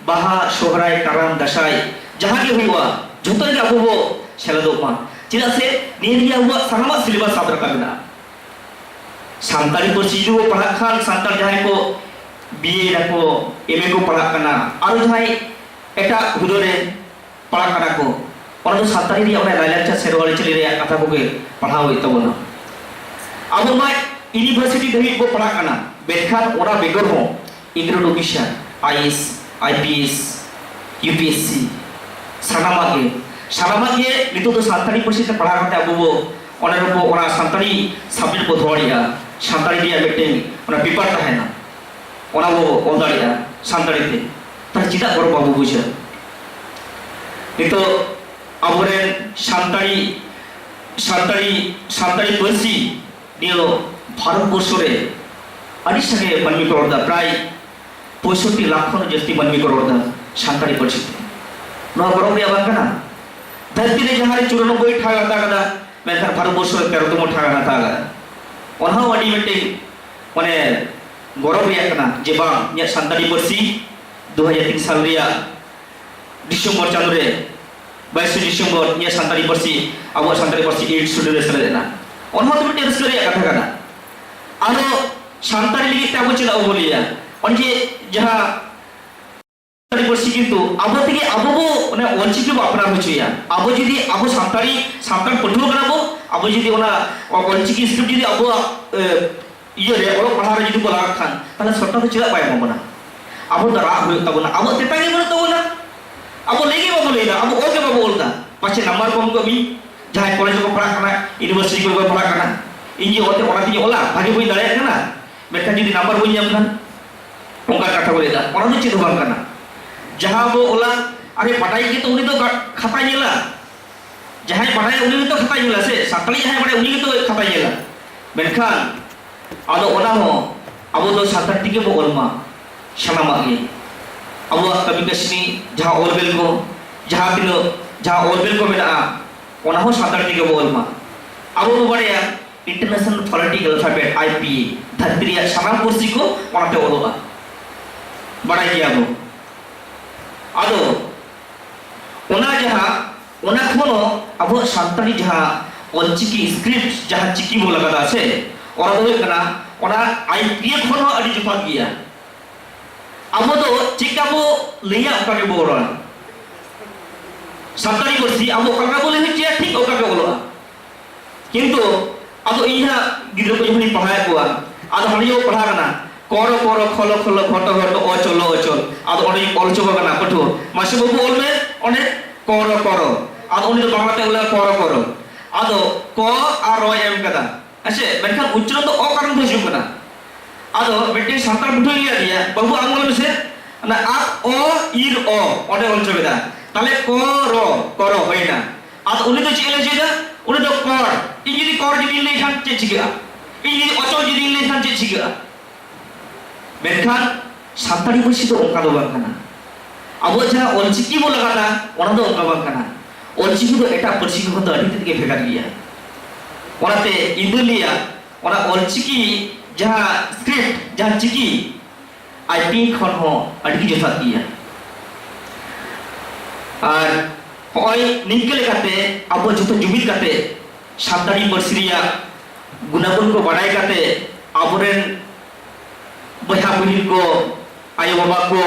ᱵᱟᱦᱟ, ᱥᱚᱦᱨᱟᱭ, ᱠᱟᱨᱟᱢ, ᱫᱟᱸᱥᱟᱭ ᱡᱟᱦᱟᱸ ᱜᱮ ᱦᱩᱭᱩᱜᱼᱟ, ᱡᱷᱚᱛᱚ ᱨᱮᱜᱮ ᱟᱵᱚ ᱵᱚ ᱥᱮᱞᱮᱫᱚᱜ ᱢᱟ᱾ ᱪᱮᱫᱟᱜ ᱥᱮ ᱱᱤᱭᱟᱹ ᱨᱮᱜᱮ ᱟᱵᱚᱣᱟᱜ ᱥᱟᱱᱟᱢᱟᱜ syllabus ᱥᱟᱵ ᱨᱟᱠᱟᱵ ᱢᱮᱱᱟᱜᱼᱟ᱾ ᱥᱟᱱᱛᱟᱲᱤ ᱯᱟᱹᱨᱥᱤ ᱡᱩᱫᱤ ᱵᱚ ᱯᱟᱲᱦᱟᱜ ᱠᱷᱟᱱ, ᱥᱟᱱᱛᱟᱲ ᱡᱟᱦᱟᱸᱭ ᱠᱚ B A ᱫᱟᱠᱚ, M A ᱠᱚ ᱯᱟᱲᱦᱟᱜ ᱠᱟᱱᱟ, ᱟᱨᱚ ᱡᱟᱦᱟᱸᱭ ᱮᱴᱟᱜ ᱦᱩᱫᱟᱹ ᱨᱮ ᱯᱟᱲᱦᱟᱜ ᱠᱟᱱᱟ ᱠᱚ, ᱚᱱᱟ ᱫᱚ ᱥᱟᱱᱛᱟᱲᱤ ᱨᱮᱭᱟᱜ ᱚᱱᱟ ᱞᱟᱭᱼᱞᱟᱠᱪᱟᱨ ᱥᱮᱨᱣᱟ ᱟᱹᱨᱤᱪᱟᱹᱞᱤ ᱨᱮᱭᱟᱜ ᱠᱟᱛᱷᱟ ᱠᱚᱜᱮ ᱯᱟᱲᱦᱟᱣ ᱦᱩᱭᱩᱜ ᱛᱟᱵᱚᱱᱟ᱾ ᱟᱵᱚ ᱢᱟ university ᱫᱷᱟᱹᱵᱤᱡ ᱵᱚ ᱯᱟᱲᱦᱟᱜ ᱠᱟᱱᱟ, ᱢᱮᱱᱠᱷᱟᱱ ᱚᱱᱟ ᱵᱮᱜᱚᱨ ᱦᱚᱸ ᱤᱧ grade officer, I A S, I P S, U P S C, ᱥᱟᱱᱟᱢᱟᱜ ᱜᱮ, ᱥᱟᱱᱟᱢᱟᱜ ᱜᱮ ᱱᱤᱛᱚᱜ ᱫᱚ ᱥᱟᱱᱛᱟᱲᱤ ᱯᱟᱹᱨᱥᱤ ᱛᱮ ᱯᱟᱲᱦᱟᱣ ᱠᱟᱛᱮ ᱟᱵᱚ ᱵᱚ ᱚᱱᱟ ᱨᱮᱵᱚ, ᱚᱱᱟ ᱥᱟᱱᱛᱟᱲᱤ subject ᱵᱚ ᱫᱚᱦᱚ ᱫᱟᱲᱮᱭᱟᱜᱼᱟ, ᱥᱟᱱᱛᱟᱲᱤ ᱨᱮᱭᱟᱜ ᱢᱤᱫᱴᱮᱱ ᱚᱱᱟ paper ᱛᱟᱦᱮᱱᱟ, ᱚᱱᱟ ᱵᱚ ᱚᱞ ᱫᱟᱲᱮᱭᱟᱜᱼᱟ ᱥᱟᱱᱛᱟᱲᱤ ᱛᱮ᱾ ᱛᱟᱦᱞᱮ ᱪᱮᱫᱟᱜ ᱜᱚᱨᱚᱵᱽ ᱵᱟᱵᱚ ᱵᱩᱡᱷᱟᱹᱣᱟ? ᱱᱤᱛᱚᱜ ᱟᱵᱚᱨᱮᱱ ᱥᱟᱱᱛᱟᱲᱤ, ᱥᱟᱱᱛᱟᱲᱤ, ᱥᱟᱱᱛᱟᱲᱤ ᱯᱟᱹᱨᱥᱤ ᱱᱤᱭᱟᱹ ᱵᱷᱟᱨᱚᱛ ᱵᱚᱨᱥᱚ ᱨᱮ ᱟᱹᱰᱤ ᱥᱟᱸᱜᱮ ᱢᱟᱹᱱᱢᱤ ᱠᱚ ᱨᱚᱲ ᱮᱫᱟ, ᱯᱨᱟᱭ ᱯᱚᱸᱭᱥᱚᱴᱴᱤ ᱞᱟᱠᱷ ᱠᱷᱚᱱ ᱡᱟᱹᱥᱛᱤ ᱢᱟᱹᱱᱢᱤ ᱠᱚ ᱨᱚᱲ ᱮᱫᱟ ᱥᱟᱱᱛᱟᱲᱤ ᱯᱟᱹᱨᱥᱤ ᱛᱮ᱾ ᱱᱚᱣᱟ ᱜᱚᱨᱚᱵᱽ ᱨᱮᱭᱟᱜ ᱵᱟᱝ ᱠᱟᱱᱟ? ᱫᱷᱟᱹᱨᱛᱤ ᱨᱮ ᱡᱟᱦᱟᱸ ᱨᱮ ᱪᱩᱨᱟᱱᱚᱵᱵᱳᱭ ᱴᱷᱟᱶ ᱮ ᱦᱟᱛᱟᱣ ᱠᱟᱫᱟ, ᱢᱮᱱᱠᱷᱟᱱ ᱵᱷᱟᱨᱚᱛ ᱵᱚᱨᱥᱚ ᱨᱮ ᱛᱮᱨᱚ ᱛᱚᱢᱚ ᱴᱷᱟᱶ ᱮ ᱦᱟᱛᱟᱣ ᱠᱟᱫᱟ᱾ ᱚᱱᱟ ᱦᱚᱸ ᱟᱹᱰᱤ ᱢᱤᱫᱴᱮᱱ, ᱢᱟᱱᱮ, ᱜᱚᱨᱚᱵᱽ ᱨᱮᱭᱟᱜ ᱠᱟᱱᱟ ᱡᱮ ᱵᱟᱝ, ᱤᱧᱟᱹᱜ ᱥᱟᱱᱛᱟᱲᱤ ᱯᱟᱹᱨᱥᱤ ᱫᱩ ᱦᱟᱡᱟᱨ ᱛᱤᱱ ᱥᱟᱞ ᱨᱮᱭᱟᱜ ᱰᱤᱥᱮᱢᱵᱚᱨ ᱪᱟᱸᱫᱳ ᱨᱮ, ᱵᱟᱭᱤᱥᱮ ᱰᱤᱥᱮᱢᱵᱚᱨ, ᱤᱧᱟᱹᱜ ᱥᱟᱱᱛᱟᱲᱤ ᱯᱟᱹᱨᱥᱤ, ᱟᱵᱚᱣᱟᱜ ᱥᱟᱱᱛᱟᱲᱤ ᱯᱟᱹᱨᱥᱤ eighth schedule ᱨᱮ ᱥᱮᱞᱮᱫ ᱮᱱᱟ᱾ ᱚᱱᱟ ᱦᱚᱸ ᱛᱚ ᱢᱤᱫᱴᱮᱱ ᱨᱟᱹᱥᱠᱟᱹ ᱨᱮᱭᱟᱜ ᱠᱟᱛᱷᱟ ᱠᱟᱱᱟ᱾ ᱟᱨᱚ ᱥᱟᱱᱛᱟᱲᱤ ᱞᱟᱹᱜᱤᱫ ᱛᱮ ᱟᱵᱚ ᱪᱮᱫᱟᱜ ᱵᱟᱵᱚ ᱞᱟᱹᱭᱟ? ᱚᱱᱮ ᱡᱮ ᱡᱟᱦᱟᱸ ᱥᱟᱱᱛᱟᱲᱤ ᱯᱟᱹᱨᱥᱤ, ᱠᱤᱱᱛᱩ ᱟᱵᱚ ᱛᱮᱜᱮ ᱟᱵᱚ ᱵᱚ ᱚᱱᱟ ᱚᱞᱪᱤᱠᱤ ᱵᱚ ᱟᱯᱱᱟᱨ ᱦᱚᱪᱚᱭᱟ᱾ ᱟᱵᱚ ᱡᱩᱫᱤ, ᱟᱵᱚ ᱥᱟᱱᱛᱟᱲᱤ, ᱥᱟᱱᱛᱟᱲ ᱯᱟᱹᱴᱷᱩᱣᱟᱹ ᱠᱟᱱᱟ ᱵᱚ, ᱟᱵᱚ ᱡᱩᱫᱤ ᱚᱱᱟ ᱚᱞᱪᱤᱠᱤ script ᱡᱩᱫᱤ ᱟᱵᱚᱣᱟᱜ, ᱮ, ᱤᱭᱟᱹ ᱨᱮ, ᱚᱞᱚᱜ ᱯᱟᱲᱦᱟᱣ ᱨᱮ ᱡᱩᱫᱤ ᱵᱚ ᱞᱟᱜᱟᱜ ᱠᱷᱟᱱ, ᱛᱟᱦᱞᱮ ᱥᱚᱨᱠᱟᱨ ᱫᱚ ᱪᱮᱫᱟᱜ ᱵᱟᱭ ᱮᱢᱟ ᱵᱚᱱᱟ? ᱟᱵᱚ ᱫᱚ ᱨᱟᱜ ᱦᱩᱭᱩᱜ ᱛᱟᱵᱚᱱᱟ᱾ ᱟᱵᱚ ᱛᱮᱛᱟᱝ ᱜᱮ ᱵᱟᱹᱱᱩᱜ ᱛᱟᱵᱚᱱᱟ᱾ ᱟᱵᱚ ᱞᱟᱹᱭ ᱜᱮ ᱵᱟᱵᱚ ᱞᱟᱹᱭ ᱮᱫᱟ, ᱟᱵᱚ ᱚᱞ ᱜᱮ ᱵᱟᱵᱚ ᱚᱞ ᱮᱫᱟ᱾ ᱯᱟᱪᱷᱮ ᱱᱟᱢᱵᱟᱨ ᱠᱚ ᱮᱢ ᱠᱟᱜ ᱢᱤᱧ, ᱡᱟᱦᱟᱸᱭ ᱠᱚᱞᱮᱡᱽ ᱨᱮᱠᱚ ᱯᱟᱲᱦᱟᱜ ᱠᱟᱱᱟ, ᱤᱭᱩᱱᱤᱵᱷᱟᱨᱥᱤᱴᱤ ᱠᱚᱨᱮ ᱠᱚ ᱯᱟᱲᱦᱟᱜ ᱠᱟᱱᱟ, ᱤᱧ ᱡᱮ ᱚᱞ ᱛᱮ ᱚᱱᱟ ᱛᱤᱧ ᱚᱞᱟ, ᱵᱷᱟᱜᱮ ᱵᱟᱹᱧ ᱫᱟᱲᱮᱭᱟᱜ ᱠᱟᱱᱟ, ᱢᱮᱱᱠᱷᱟᱱ ᱡᱩᱫᱤ ᱱᱟᱢᱵᱟᱨ ᱵᱟᱹᱧ ᱧᱟᱢ ᱠᱷᱟᱱ, ᱚᱱᱠᱟ ᱠᱟᱛᱷᱟ ᱠᱚ ᱞᱟᱹᱭ ᱮᱫᱟ᱾ ᱚᱱᱟ ᱫᱚ ᱪᱮᱫ ᱦᱚᱸ ᱵᱟᱝ ᱠᱟᱱᱟ᱾ ᱡᱟᱦᱟᱸ ᱵᱚ ᱚᱞᱟ, ᱟᱨᱮ ᱵᱟᱰᱟᱭ ᱜᱮᱛᱚ ᱩᱱᱤ ᱫᱚ ᱜᱟ-, ᱠᱷᱟᱛᱟᱭ ᱧᱮᱞᱟ, ᱡᱟᱦᱟᱸᱭ ᱵᱟᱰᱟᱭᱟ ᱩᱱᱤ ᱜᱮᱛᱚ ᱠᱷᱟᱛᱟᱭ ᱧᱮᱞᱟ ᱥᱮ, ᱥᱟᱱᱛᱟᱲᱤ ᱡᱟᱦᱟᱸᱭ ᱵᱟᱰᱟᱭᱟ ᱩᱱᱤ ᱜᱮᱛᱚ ᱠᱷᱟᱛᱟᱭ ᱧᱮᱞᱟ᱾ ᱢᱮᱱᱠᱷᱟᱱ ᱟᱫᱚ ᱚᱱᱟ ᱦᱚᱸ ᱟᱵᱚ ᱫᱚ ᱥᱟᱱᱛᱟᱲ ᱛᱮᱜᱮ ᱵᱚ ᱚᱞ ᱢᱟ ᱥᱟᱱᱟᱢᱟᱜ ᱜᱮ᱾ ᱟᱵᱚᱣᱟᱜ ᱠᱟᱹᱢᱤ ᱠᱟᱹᱥᱱᱤ, ᱡᱟᱦᱟᱸ ᱚᱞ ᱵᱮᱞ ᱠᱚ, ᱡᱟᱦᱟᱸ ᱛᱤᱱᱟᱹᱜ, ᱡᱟᱦᱟᱸ ᱚᱞ ᱵᱮᱞ ᱠᱚ ᱢᱮᱱᱟᱜᱼᱟ, ᱚᱱᱟ ᱦᱚᱸ ᱥᱟᱱᱛᱟᱲ ᱛᱮᱜᱮ ᱵᱚ ᱚᱞ ᱢᱟ᱾ ᱟᱵᱚ ᱵᱚ ᱵᱟᱰᱟᱭᱟ International Phonetic Alphabet, I P A, ᱫᱷᱟᱹᱨᱛᱤ ᱨᱮᱭᱟᱜ ᱥᱟᱱᱟᱢ ᱯᱟᱹᱨᱥᱤ ᱠᱚ ᱚᱱᱟᱛᱮ ᱚᱞᱚᱜᱼᱟ, ᱵᱟᱰᱟᱭ ᱜᱮᱭᱟ ᱵᱚ᱾ ᱟᱫᱚ ᱚᱱᱟ ᱡᱟᱦᱟᱸ ᱚᱱᱟ ᱠᱷᱚᱱ ᱦᱚᱸ ᱟᱵᱚᱣᱟᱜ ᱥᱟᱱᱛᱟᱲᱤ ᱡᱟᱦᱟᱸ ᱚᱞᱪᱤᱠᱤ ᱥᱠᱨᱤᱯᱴ, ᱡᱟᱦᱟᱸ ᱪᱤᱠᱤ ᱵᱚᱱ ᱞᱟᱜᱟᱫᱟ ᱥᱮ, ᱚᱱᱟ ᱫᱚ ᱦᱩᱭᱩᱜ ᱠᱟᱱᱟ, ᱚᱱᱟ ᱟᱭ ᱯᱤ ᱮ ᱠᱷᱚᱱ ᱦᱚᱸ ᱟᱹᱰᱤ ᱡᱚᱛᱷᱟᱛ ᱜᱮᱭᱟ᱾ ᱟᱵᱚ ᱫᱚ ᱪᱮᱫᱠᱟ ᱵᱚ ᱞᱟᱹᱭᱟ, ᱚᱱᱠᱟ ᱜᱮᱵᱚ ᱨᱚᱲᱟ᱾ ᱥᱟᱱᱛᱟᱲᱤ ᱯᱟᱹᱨᱥᱤ ᱟᱵᱚ ᱚᱠᱟ ᱞᱮᱠᱟ ᱵᱚ ᱞᱟᱹᱭ ᱦᱚᱪᱚᱭᱟ, ᱴᱷᱤᱠ ᱚᱱᱠᱟ ᱜᱮ ᱚᱞᱚᱜᱼᱟ᱾ ᱠᱤᱱᱛᱩ ᱟᱫᱚ ᱤᱧ ᱦᱟᱸᱜ ᱜᱤᱫᱽᱨᱟᱹ ᱠᱚ ᱡᱚᱠᱷᱚᱱᱤᱧ ᱯᱟᱲᱦᱟᱣᱮᱫ ᱠᱚᱣᱟ, ᱟᱫᱚ ᱦᱟᱸᱰᱮ ᱡᱚᱠᱷᱚᱱ ᱯᱟᱲᱦᱟᱣ ᱠᱟᱱᱟ, ᱠᱚᱨᱚ ᱠᱚᱨᱚ ᱠᱷᱚᱞᱚ ᱠᱷᱚᱞᱚ ᱜᱷᱚᱴᱚ ᱜᱷᱚᱴᱚ ᱚᱪᱚᱞᱚ ᱚᱪᱚᱞ, ᱟᱫᱚ ᱚᱸᱰᱮᱧ ᱚᱞ ᱦᱚᱪᱚ ᱠᱟᱱᱟ ᱯᱟᱹᱴᱷᱩᱣᱟᱹ, "ᱢᱟᱥᱮ ᱵᱟᱹᱵᱩ ᱚᱞ ᱢᱮ ᱚᱸᱰᱮ ᱠᱚᱨᱚ ᱠᱚᱨᱚ", ᱟᱫᱚ ᱩᱱᱤ ᱫᱚ ᱵᱟᱝᱞᱟᱛᱮ ᱚᱞᱟ ᱠᱚᱨᱚ ᱠᱚᱨᱚ, ᱟᱫᱚ ᱠᱚ ᱟᱨ ᱨᱚᱭ ᱮᱢ ᱠᱟᱫᱟ, ᱦᱮᱸ ᱥᱮ? ᱢᱮᱱᱠᱷᱟᱱ ᱩᱪᱪᱟᱨᱚᱱ ᱫᱚ ᱚ ᱠᱟᱨᱚᱱ ᱛᱮ ᱦᱤᱡᱩᱜ ᱠᱟᱱᱟ᱾ ᱟᱫᱚ ᱢᱤᱫᱴᱮᱱ ᱥᱟᱱᱛᱟᱲ ᱯᱟᱹᱴᱷᱩᱣᱟᱹᱭ ᱞᱟᱹᱭ ᱟᱫᱮᱭᱟ, "ᱵᱟᱹᱵᱩ ᱟᱢ ᱚᱞ ᱢᱮᱥᱮ", ᱚᱱᱟ ᱟᱜ ᱚ ᱤᱨ ᱚ ᱚᱸᱰᱮ ᱚᱞ ᱦᱚᱪᱚ ᱠᱮᱫᱟ, ᱛᱟᱦᱞᱮ ᱠᱚ ᱨᱚ ᱠᱚᱨᱚ ᱦᱩᱭᱱᱟ᱾ ᱟᱫᱚ ᱩᱱᱤ ᱫᱚ ᱪᱮᱫ ᱮ ᱞᱟᱹᱭ ᱦᱚᱪᱚᱭᱮᱫᱟ? ᱩᱱᱤ ᱫᱚ ᱠᱚᱨ, ᱤᱧ ᱡᱩᱫᱤ ᱠᱚᱨ ᱡᱩᱫᱤᱧ ᱞᱟᱹᱭ ᱠᱷᱟᱱ ᱪᱮᱫ ᱪᱤᱠᱟᱹᱜᱼᱟ? ᱤᱧ ᱡᱩᱫᱤ ᱚᱪᱚᱞ ᱡᱩᱫᱤᱧ ᱞᱟᱹᱭ ᱠᱷᱟᱱ ᱪᱮᱫ ᱪᱤᱠᱟᱹᱜᱼᱟ? ᱢᱮᱱᱠᱷᱟᱱ ᱥᱟᱱᱛᱟᱲᱤ ᱯᱟᱹᱨᱥᱤ ᱫᱚ ᱚᱱᱠᱟ ᱫᱚ ᱵᱟᱝ ᱠᱟᱱᱟ᱾ ᱟᱵᱚᱣᱟᱜ ᱡᱟᱦᱟᱸ ᱚᱞᱪᱤᱠᱤ ᱵᱚ ᱞᱟᱜᱟᱫᱟ, ᱚᱱᱟ ᱫᱚ ᱚᱱᱠᱟ ᱵᱟᱝ ᱠᱟᱱᱟ᱾ ᱚᱞᱪᱤᱠᱤ ᱫᱚ ᱮᱴᱟᱜ ᱯᱟᱹᱨᱥᱤ ᱠᱷᱚᱱ ᱫᱚ ᱟᱹᱰᱤ ᱛᱮᱫ ᱜᱮ ᱵᱷᱮᱜᱟᱨ ᱜᱮᱭᱟ᱾ ᱚᱱᱟᱛᱮ ᱤᱧ ᱫᱚᱧ ᱞᱟᱹᱭᱟ, ᱚᱱᱟ ᱚᱞᱪᱤᱠᱤ ᱡᱟᱦᱟᱸ ᱥᱠᱨᱤᱯᱴ, ᱡᱟᱦᱟᱸ ᱪᱤᱠᱤ, ᱟᱭ ᱯᱤ ᱠᱷᱚᱱ ᱦᱚᱸ ᱟᱹᱰᱤ ᱜᱮ ᱡᱚᱛᱷᱟᱛ ᱜᱮᱭᱟ᱾ ᱟᱨ ᱦᱚᱸᱜᱼᱚᱭ ᱱᱤᱝᱠᱟᱹ ᱞᱮᱠᱟᱛᱮ ᱟᱵᱚ ᱡᱚᱛᱚ ᱡᱩᱢᱤᱫ ᱠᱟᱛᱮ ᱥᱟᱱᱛᱟᱲᱤ ᱯᱟᱹᱨᱥᱤ ᱨᱮᱭᱟᱜ ᱜᱩᱱᱟᱜᱩᱱ ᱠᱚ ᱵᱟᱰᱟᱭ ᱠᱟᱛᱮ ᱟᱵᱚᱨᱮᱱ ᱵᱚᱭᱦᱟ ᱵᱩᱦᱤᱱ ᱠᱚ, ᱟᱭᱳ ᱵᱟᱵᱟ ᱠᱚ,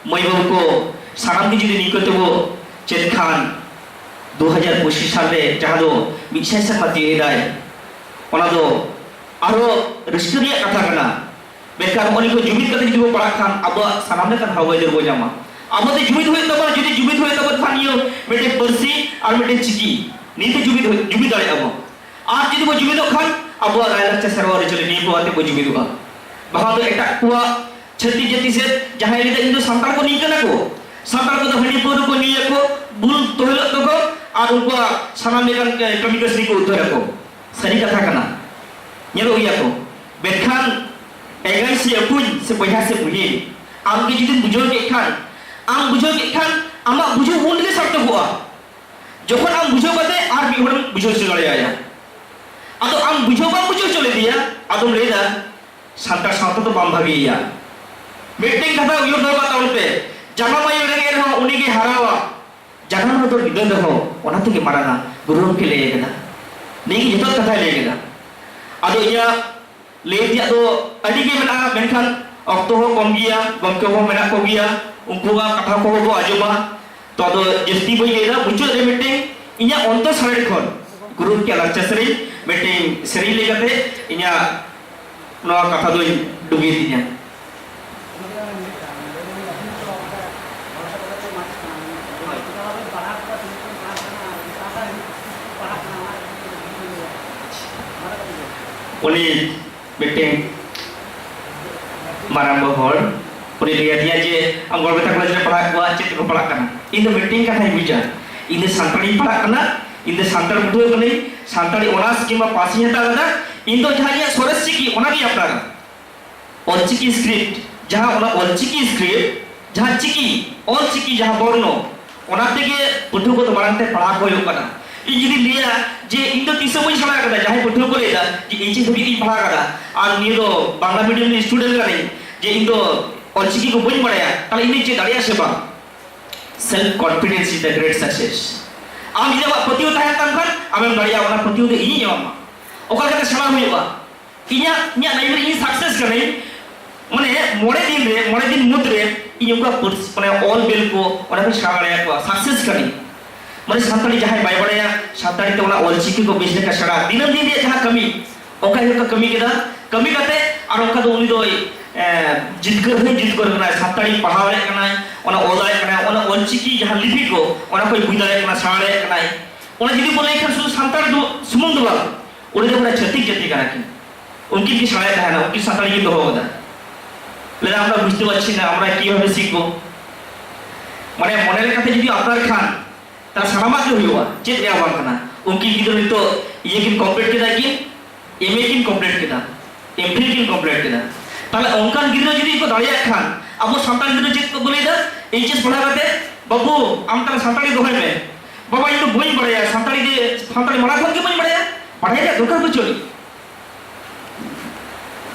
ᱢᱟᱹᱭ ᱵᱟᱹᱵᱩ ᱠᱚ, ᱥᱟᱱᱟᱢ ᱜᱮ ᱡᱩᱫᱤ ᱱᱤᱝᱠᱟᱹ ᱛᱮᱵᱚ ᱪᱮᱫ ᱠᱷᱟᱱ, ᱫᱩ ᱦᱟᱡᱟᱨ ᱯᱚᱸᱪᱤᱥ ᱥᱟᱞ ᱨᱮ ᱡᱟᱦᱟᱸ ᱫᱚ ᱢᱤᱫ ᱥᱟᱭ ᱥᱮᱨᱢᱟ ᱛᱤᱭᱳᱜ ᱮᱫᱟᱭ, ᱚᱱᱟ ᱫᱚ ᱟᱨᱦᱚᱸ ᱨᱟᱹᱥᱠᱟᱹ ᱨᱮᱭᱟᱜ ᱠᱟᱛᱷᱟ ᱠᱟᱱᱟ᱾ ᱢᱮᱱᱠᱷᱟᱱ ᱱᱚᱜᱼᱚ ᱱᱤᱭᱟᱹ ᱠᱚ ᱡᱩᱢᱤᱫ ᱠᱟᱛᱮ ᱡᱩᱫᱤ ᱵᱚ ᱯᱟᱲᱦᱟᱜ ᱠᱷᱟᱱ, ᱟᱵᱚᱣᱟᱜ ᱥᱟᱱᱟᱢ ᱞᱮᱠᱟᱱ ᱦᱚᱠ ᱟᱹᱭᱫᱟᱹᱨ ᱵᱚ ᱧᱟᱢᱟ᱾ ᱟᱵᱚ ᱛᱮ ᱡᱩᱢᱤᱫ ᱦᱩᱭᱩᱜ ᱛᱟᱵᱚᱱᱟ, ᱡᱩᱫᱤ ᱡᱩᱢᱤᱫ ᱦᱩᱭᱩᱜ ᱛᱟᱵᱚᱱ ᱠᱷᱟᱱ, ᱤᱭᱟᱹ ᱢᱤᱫᱴᱮᱱ ᱯᱟᱹᱨᱥᱤ ᱟᱨ ᱢᱤᱫᱴᱮᱱ ᱪᱤᱠᱤ, ᱱᱤᱭᱟᱹ ᱛᱮ ᱡᱩᱢᱤᱫ ᱦᱩᱭ-, ᱡᱩᱢᱤᱫ ᱫᱟᱲᱮᱭᱟᱜᱼᱟ ᱵᱚᱱ᱾ ᱟᱨ ᱡᱩᱫᱤ ᱵᱚ ᱡᱩᱢᱤᱫᱚᱜ ᱠᱷᱟᱱ, ᱟᱵᱚᱣᱟᱜ ᱞᱟᱭᱼᱞᱟᱠᱪᱟᱨ ᱥᱮᱨᱣᱟ ᱟᱹᱨᱤᱪᱟᱹᱞᱤ ᱱᱤᱭᱟᱹ ᱠᱚ ᱟᱛᱮ ᱵᱚ ᱡᱩᱢᱤᱫᱚᱜᱼᱟ᱾ ᱵᱟᱠᱷᱟᱱ ᱫᱚ ᱮᱴᱟᱜ ᱠᱚᱣᱟᱜ, ᱪᱷᱟᱹᱛᱤᱠ ᱡᱟᱹᱛᱤ ᱥᱮᱫ ᱡᱟᱦᱟᱸᱭ ᱞᱟᱹᱭᱫᱟ, "ᱤᱧ ᱫᱚ ᱥᱟᱱᱛᱟᱲ ᱠᱚ ᱱᱤᱝᱠᱟᱹᱱᱟ ᱠᱚ, ᱥᱟᱱᱛᱟᱲ ᱠᱚᱫᱚ ᱦᱟᱺᱰᱤ ᱯᱟᱹᱣᱨᱟᱹ ᱠᱚ ᱧᱩᱭᱟᱠᱚ, ᱵᱩᱞ ᱛᱚᱦᱮᱞᱚᱜ ᱛᱟᱠᱚ, ᱟᱨ ᱩᱱᱠᱩᱣᱟᱜ ᱥᱟᱱᱟᱢ ᱞᱮᱠᱟᱱ ᱠᱟᱹᱢᱤ ᱠᱟᱹᱥᱱᱤ ᱠᱚ ᱩᱫᱷᱟᱹᱨᱟᱠᱚ᱾" ᱥᱟᱹᱨᱤ ᱠᱟᱛᱷᱟ ᱠᱟᱱᱟ, ᱧᱮᱞᱚᱜ ᱜᱮᱭᱟ ᱠᱚ᱾ ᱢᱮᱱᱠᱷᱟᱱ ᱮᱸᱜᱟᱭ ᱥᱮ ᱟᱹᱯᱩᱧ ᱥᱮ ᱵᱚᱭᱦᱟ ᱥᱮ ᱵᱩᱦᱤᱱ, ᱟᱢ ᱜᱮ ᱡᱩᱫᱤᱢ ᱵᱩᱡᱷᱟᱹᱣ ᱠᱮᱫ ᱠᱷᱟᱱ, ᱟᱢ ᱵᱩᱡᱷᱟᱹᱣ ᱠᱮᱫ ᱠᱷᱟᱱ, ᱟᱢᱟᱜ ᱵᱩᱡᱷᱟᱹᱣ ᱩᱱ ᱨᱮᱜᱮ ᱥᱟᱨᱛᱷᱚᱠᱚᱜᱼᱟ, ᱡᱚᱠᱷᱚᱱ ᱟᱢ ᱵᱩᱡᱷᱟᱹᱣ ᱠᱟᱛᱮ ᱟᱨ ᱢᱤᱫ ᱦᱚᱲᱮᱢ ᱵᱩᱡᱷᱟᱹᱣ ᱦᱚᱪᱚ ᱫᱟᱲᱮᱭᱟᱭᱟ᱾ ᱟᱫᱚ ᱟᱢ ᱵᱩᱡᱷᱟᱹᱣ ᱵᱟᱢ ᱵᱩᱡᱷᱟᱹᱣ ᱦᱚᱪᱚ ᱞᱮᱫᱮᱭᱟ, ᱟᱫᱚᱢ ᱞᱟᱹᱭᱫᱟ, "ᱥᱟᱱᱛᱟᱲ ᱥᱟᱶᱛᱟ ᱫᱚ ᱵᱟᱢ ᱵᱷᱟᱜᱮᱭᱟ᱾" ᱢᱤᱫᱴᱮᱱ ᱠᱟᱛᱷᱟ ᱩᱭᱦᱟᱹᱨ ᱫᱚᱦᱚ ᱠᱟᱜ ᱛᱟᱵᱚᱱ ᱯᱮ, ᱡᱟᱱᱟᱢ ᱟᱭᱳ ᱨᱮᱸᱜᱮᱡ ᱨᱮᱦᱚᱸ ᱩᱱᱤᱜᱮ ᱦᱟᱨᱟᱣᱟ, ᱡᱟᱱᱟᱢ ᱨᱮᱫᱚ ᱵᱤᱫᱟᱹᱞ ᱨᱮᱦᱚᱸ ᱚᱱᱟ ᱛᱮᱜᱮ ᱢᱟᱨᱟᱝᱟ, ᱜᱩᱨᱩ ᱜᱚᱢᱠᱮ ᱞᱟᱹᱭ ᱟᱠᱟᱫᱟ᱾ ᱱᱤᱭᱟᱹ ᱜᱮ ᱡᱚᱛᱷᱟᱛ ᱠᱟᱛᱷᱟᱭ ᱞᱟᱹᱭ ᱟᱠᱟᱫᱟ᱾ ᱟᱫᱚ ᱤᱧᱟᱹᱜ ᱞᱟᱹᱭ ᱛᱮᱭᱟᱜ ᱫᱚ ᱟᱹᱰᱤ ᱜᱮ ᱢᱮᱱᱟᱜᱼᱟ, ᱢᱮᱱᱠᱷᱟᱱ ᱚᱠᱛᱚ ᱦᱚᱸ ᱠᱚᱢ ᱜᱮᱭᱟ, ᱜᱚᱢᱠᱮ ᱦᱚᱸ ᱢᱮᱱᱟᱜ ᱠᱚᱜᱮᱭᱟ, ᱩᱱᱠᱩᱣᱟᱜ ᱠᱟᱛᱷᱟ ᱠᱚᱦᱚᱸ ᱵᱚ ᱟᱸᱡᱚᱢᱟ᱾ ᱛᱚ ᱟᱫᱚ ᱡᱟᱹᱥᱛᱤ ᱵᱟᱹᱧ ᱞᱟᱹᱭᱫᱟ, ᱢᱩᱪᱟᱹᱫ ᱨᱮ ᱢᱤᱫᱴᱮᱱ ᱤᱧᱟᱹᱜ ᱚᱱᱛᱚᱨ ᱥᱟᱲᱮ ᱠᱷᱚᱱ ᱜᱩᱨᱩ ᱜᱚᱢᱠᱮᱭᱟᱜ ᱞᱟᱠᱪᱟᱨ ᱥᱮᱨᱮᱧ ᱢᱤᱫᱴᱮᱱ ᱥᱮᱨᱮᱧ ᱞᱟᱹᱭ ᱠᱟᱛᱮ ᱤᱧᱟᱹᱜ ᱱᱚᱣᱟ ᱠᱟᱛᱷᱟ ᱫᱚᱧ ᱰᱩᱜᱤ ᱛᱤᱧᱟ᱾ ᱩᱱᱤ ᱢᱤᱫᱴᱮᱱ ᱢᱟᱨᱟᱝ ᱵᱚᱦᱚᱜ ᱦᱚᱲ, ᱩᱱᱤ ᱞᱟᱹᱭ ᱟᱹᱫᱤᱧᱟ ᱡᱮ, "ᱟᱢ ᱜᱚᱲᱵᱮᱛᱟ ᱠᱚᱞᱮᱡᱽ ᱨᱮ ᱯᱟᱲᱦᱟᱜ ᱠᱚᱣᱟ, ᱪᱮᱫ ᱛᱮᱠᱚ ᱯᱟᱲᱦᱟᱜ ᱠᱟᱱᱟ?" ᱤᱧ ᱫᱚ ᱢᱤᱫᱴᱮᱱ ᱠᱟᱛᱷᱟᱧ ᱵᱩᱡᱟ, ᱤᱧ ᱫᱚ ᱥᱟᱱᱛᱟᱲᱤᱧ ᱯᱟᱲᱦᱟᱜ ᱠᱟᱱᱟ, ᱤᱧ ᱫᱚ ᱥᱟᱱᱛᱟᱲ ᱯᱟᱹᱴᱷᱩᱣᱟᱹ ᱠᱟᱹᱱᱟᱹᱧ, ᱥᱟᱱᱛᱟᱲᱤ ᱚᱱᱟᱨᱥ ᱠᱤᱝᱵᱟ ᱯᱟᱥᱤᱧ ᱦᱟᱛᱟᱣ ᱠᱟᱫᱟ, ᱤᱧ ᱫᱚ ᱡᱟᱦᱟᱸ ᱤᱧᱟᱹᱜ ᱥᱚᱨᱮᱥ ᱪᱤᱠᱤ, ᱚᱱᱟᱜᱤᱧ ᱟᱯᱱᱟᱨᱟ᱾ ᱚᱞᱪᱤᱠᱤ ᱥᱠᱨᱤᱯᱴ, ᱡᱟᱦᱟᱸ ᱚᱱᱟ ᱚᱞᱪᱤᱠᱤ ᱥᱠᱨᱤᱯᱴ, ᱡᱟᱦᱟᱸ ᱪᱤᱠᱤ, ᱚᱞᱪᱤᱠᱤ ᱡᱟᱦᱟᱸ ᱵᱚᱨᱱᱚ, ᱚᱱᱟ ᱛᱮᱜᱮ ᱯᱟᱹᱴᱷᱩᱣᱟᱹ ᱠᱚᱫᱚ ᱢᱟᱲᱟᱝ ᱛᱮ ᱯᱟᱲᱦᱟᱣ ᱠᱚ ᱦᱩᱭᱩᱜ ᱠᱟᱱᱟ᱾ ᱤᱧ ᱡᱩᱫᱤᱧ ᱞᱟᱹᱭᱟ ᱡᱮ ᱤᱧ ᱫᱚ ᱛᱤᱥ ᱦᱚᱸ ᱵᱟᱹᱧ ᱥᱮᱬᱟ ᱟᱠᱟᱫᱟ, ᱡᱟᱦᱟᱸᱭ ᱯᱟᱹᱴᱷᱩᱣᱟᱹ ᱠᱚ ᱞᱟᱹᱭᱫᱟ ᱡᱮ ᱤᱧ ᱪᱮᱫ ᱫᱷᱟᱹᱵᱤᱡ ᱤᱧ ᱯᱟᱲᱦᱟᱣ ᱟᱠᱟᱫᱟ, ᱟᱨ ᱱᱤᱭᱟᱹ ᱫᱚ ᱵᱟᱝᱞᱟ ᱢᱤᱰᱤᱭᱟᱢ ᱨᱤᱱᱤᱡ ᱥᱴᱩᱰᱮᱱᱴ ᱠᱟᱹᱱᱟᱹᱧ, ᱡᱮ ᱤᱧ ᱫᱚ ᱚᱞᱪᱤᱠᱤ ᱠᱚ ᱵᱟᱹᱧ ᱵᱟᱲᱟᱭᱟ, ᱛᱟᱦᱞᱮ ᱤᱧ ᱫᱚᱧ ᱪᱮᱫ ᱫᱟᱲᱮᱭᱟᱜᱼᱟ ᱥᱮ ᱵᱟᱝ? Self confidence is the great success. ᱟᱢ ᱡᱩᱫᱤ ᱟᱢᱟᱜ ᱯᱟᱹᱛᱭᱟᱹᱣ ᱛᱟᱦᱮᱱ ᱛᱟᱢ ᱠᱷᱟᱱ, ᱟᱢᱮᱢ ᱫᱟᱲᱮᱭᱟᱜᱼᱟ, ᱚᱱᱟ ᱯᱟᱹᱛᱭᱟᱹᱣ ᱫᱚ ᱤᱧᱤᱧ ᱮᱢᱟᱢᱟ᱾ ᱚᱠᱟ ᱞᱮᱠᱟᱛᱮ ᱥᱮᱬᱟ ᱦᱩᱭᱩᱜᱼᱟ? ᱤᱧᱟᱹᱜ, ᱤᱧᱟᱹᱜ ᱞᱟᱭᱤᱯᱷ ᱨᱮ ᱤᱧ ᱥᱟᱠᱥᱮᱥ ᱠᱟᱹᱱᱟᱹᱧ, ᱢᱟᱱᱮ ᱢᱚᱬᱮ ᱫᱤᱱ ᱨᱮ, ᱢᱚᱬᱮ ᱫᱤᱱ ᱢᱩᱫᱽ ᱨᱮ ᱤᱧ ᱚᱱᱠᱟ ᱯᱟᱹᱨᱥᱤ, ᱢᱟᱱᱮ ᱚᱞ ᱵᱮᱞ ᱠᱚ ᱚᱱᱟ ᱠᱚᱧ ᱥᱮᱬᱟ ᱫᱟᱲᱮᱭᱟᱠᱚᱣᱟ, ᱥᱟᱠᱥᱮᱥ ᱠᱟᱹᱱᱟᱹᱧ᱾ ᱢᱟᱱᱮ ᱥᱟᱱᱛᱟᱲᱤ ᱡᱟᱦᱟᱸᱭ ᱵᱟᱭ ᱵᱟᱲᱟᱭᱟ, ᱥᱟᱱᱛᱟᱲᱤ ᱛᱮ ᱚᱱᱟ ᱚᱞ ᱪᱤᱠᱤ ᱠᱚ ᱵᱮᱥ ᱞᱮᱠᱟ ᱥᱮᱬᱟ, ᱫᱤᱱᱟᱹᱢ ᱫᱤᱱ ᱨᱮᱭᱟᱜ ᱡᱟᱦᱟᱸ ᱠᱟᱹᱢᱤ, ᱚᱱᱠᱟ ᱜᱮ ᱠᱟᱹᱢᱤ ᱠᱮᱫᱟ᱾ ᱠᱟᱹᱢᱤ ᱠᱟᱛᱮ ᱟᱨ ᱚᱱᱠᱟ ᱫᱚ ᱩᱱᱤ ᱫᱚᱭ, ᱮ, ᱡᱤᱛᱠᱟᱹᱨ ᱦᱚᱸᱭ ᱡᱤᱛᱠᱟᱹᱨ ᱠᱟᱱᱟᱭ, ᱥᱟᱱᱛᱟᱲᱤ ᱯᱟᱲᱦᱟᱣ ᱫᱟᱲᱮᱭᱟᱜ ᱠᱟᱱᱟᱭ, ᱚᱱᱟ ᱚᱞ ᱫᱟᱲᱮᱭᱟᱜ ᱠᱟᱱᱟᱭ, ᱚᱱᱟ ᱚᱞ ᱪᱤᱠᱤ ᱡᱟᱦᱟᱸ ᱞᱤᱯᱤ ᱠᱚ ᱚᱱᱟ ᱠᱚᱭ ᱵᱩᱡᱽ ᱫᱟᱲᱮᱭᱟᱜ ᱠᱟᱱᱟ, ᱥᱮᱬᱟ ᱫᱟᱲᱮᱭᱟᱜ ᱠᱟᱱᱟᱭ᱾ ᱚᱱᱟ ᱡᱩᱫᱤ ᱵᱚᱱ ᱞᱟᱹᱭ ᱠᱷᱟᱱ ᱥᱩᱫᱷᱩ ᱥᱟᱱᱛᱟᱲ ᱫᱚ ᱥᱩᱢᱩᱝ ᱫᱚ ᱵᱟᱝ, ᱩᱱᱤ ᱫᱚ ᱢᱟᱱᱮ ᱪᱷᱟᱹᱛᱤᱠ ᱡᱟᱹᱛᱤ ᱠᱟᱱᱟ ᱠᱤᱱ, ᱩᱱᱠᱤᱱ ᱠᱤᱱ ᱥᱮᱬᱟᱭᱮᱫ ᱛᱟᱦᱮᱱᱟ, ᱩᱱᱠᱤᱱ ᱥᱟᱱᱛᱟᱲᱤ ᱠᱤᱱ ᱫᱚᱦᱚ ᱠᱟᱫᱟ᱾ ᱞᱟᱹᱭᱫᱟ, "আমরা বুঝতে পারছি না, আমরা কিভাবে শিখবো?" ᱢᱟᱱᱮ ᱢᱚᱱᱮ ᱞᱮᱠᱟᱛᱮ ᱡᱩᱫᱤ ᱟᱯᱱᱟᱨ ᱠᱷᱟᱱ, ᱛᱟᱦᱞᱮ ᱥᱟᱱᱟᱢᱟᱜ ᱜᱮ ᱦᱩᱭᱩᱜᱼᱟ, ᱪᱮᱫ ᱨᱮᱭᱟᱜ ᱵᱟᱝ ᱠᱟᱱᱟ᱾ ᱩᱱᱠᱤᱱ ᱜᱤᱫᱽᱨᱟᱹ ᱱᱤᱛᱚᱜ ᱤᱭᱟᱹ ᱠᱤᱱ ᱠᱚᱢᱯᱞᱤᱴ ᱠᱮᱫᱟ ᱠᱤᱱ, ᱮᱢ ᱮ ᱠᱤᱱ ᱠᱚᱢᱯᱞᱤᱴ ᱠᱮᱫᱟ, ᱮᱢ ᱯᱷᱤᱞ ᱠᱤᱱ ᱠᱚᱢᱯᱞᱤᱴ ᱠᱮᱫᱟ᱾ ᱛᱟᱦᱞᱮ ᱚᱱᱠᱟᱱ ᱜᱤᱫᱽᱨᱟᱹ ᱡᱩᱫᱤ ᱠᱚ ᱫᱟᱲᱮᱭᱟᱜ ᱠᱷᱟᱱ, ᱟᱵᱚ ᱥᱟᱱᱛᱟᱲ ᱜᱤᱫᱽᱨᱟᱹ ᱪᱮᱫ ᱠᱚ ᱞᱟᱹᱭᱫᱟ? ᱮᱭᱤᱪ ᱮᱥ ᱯᱟᱲᱦᱟᱣ ᱠᱟᱛᱮ, "ᱵᱟᱹᱵᱩ, ᱟᱢ ᱛᱟᱦᱞᱮ ᱥᱟᱱᱛᱟᱲᱤ ᱫᱚᱦᱚᱭ ᱢᱮ᱾" "ᱵᱟᱵᱟ, ᱤᱧ ᱫᱚ ᱵᱟᱹᱧ ᱵᱟᱲᱟᱭᱟ, ᱥᱟᱱᱛᱟᱲᱤ ᱫᱚ, ᱥᱟᱱᱛᱟᱲᱤ ᱢᱟᱲᱟᱝ ᱠᱷᱚᱱ ᱜᱮ ᱵᱟᱹᱧ ᱵᱟᱲᱟᱭᱟ᱾" ᱵᱟᱲᱟᱭ ᱨᱮᱭᱟᱜ ᱫᱚᱨᱠᱟᱨ ᱵᱟᱹᱪᱩᱜ ᱟᱹᱱᱤᱡ᱾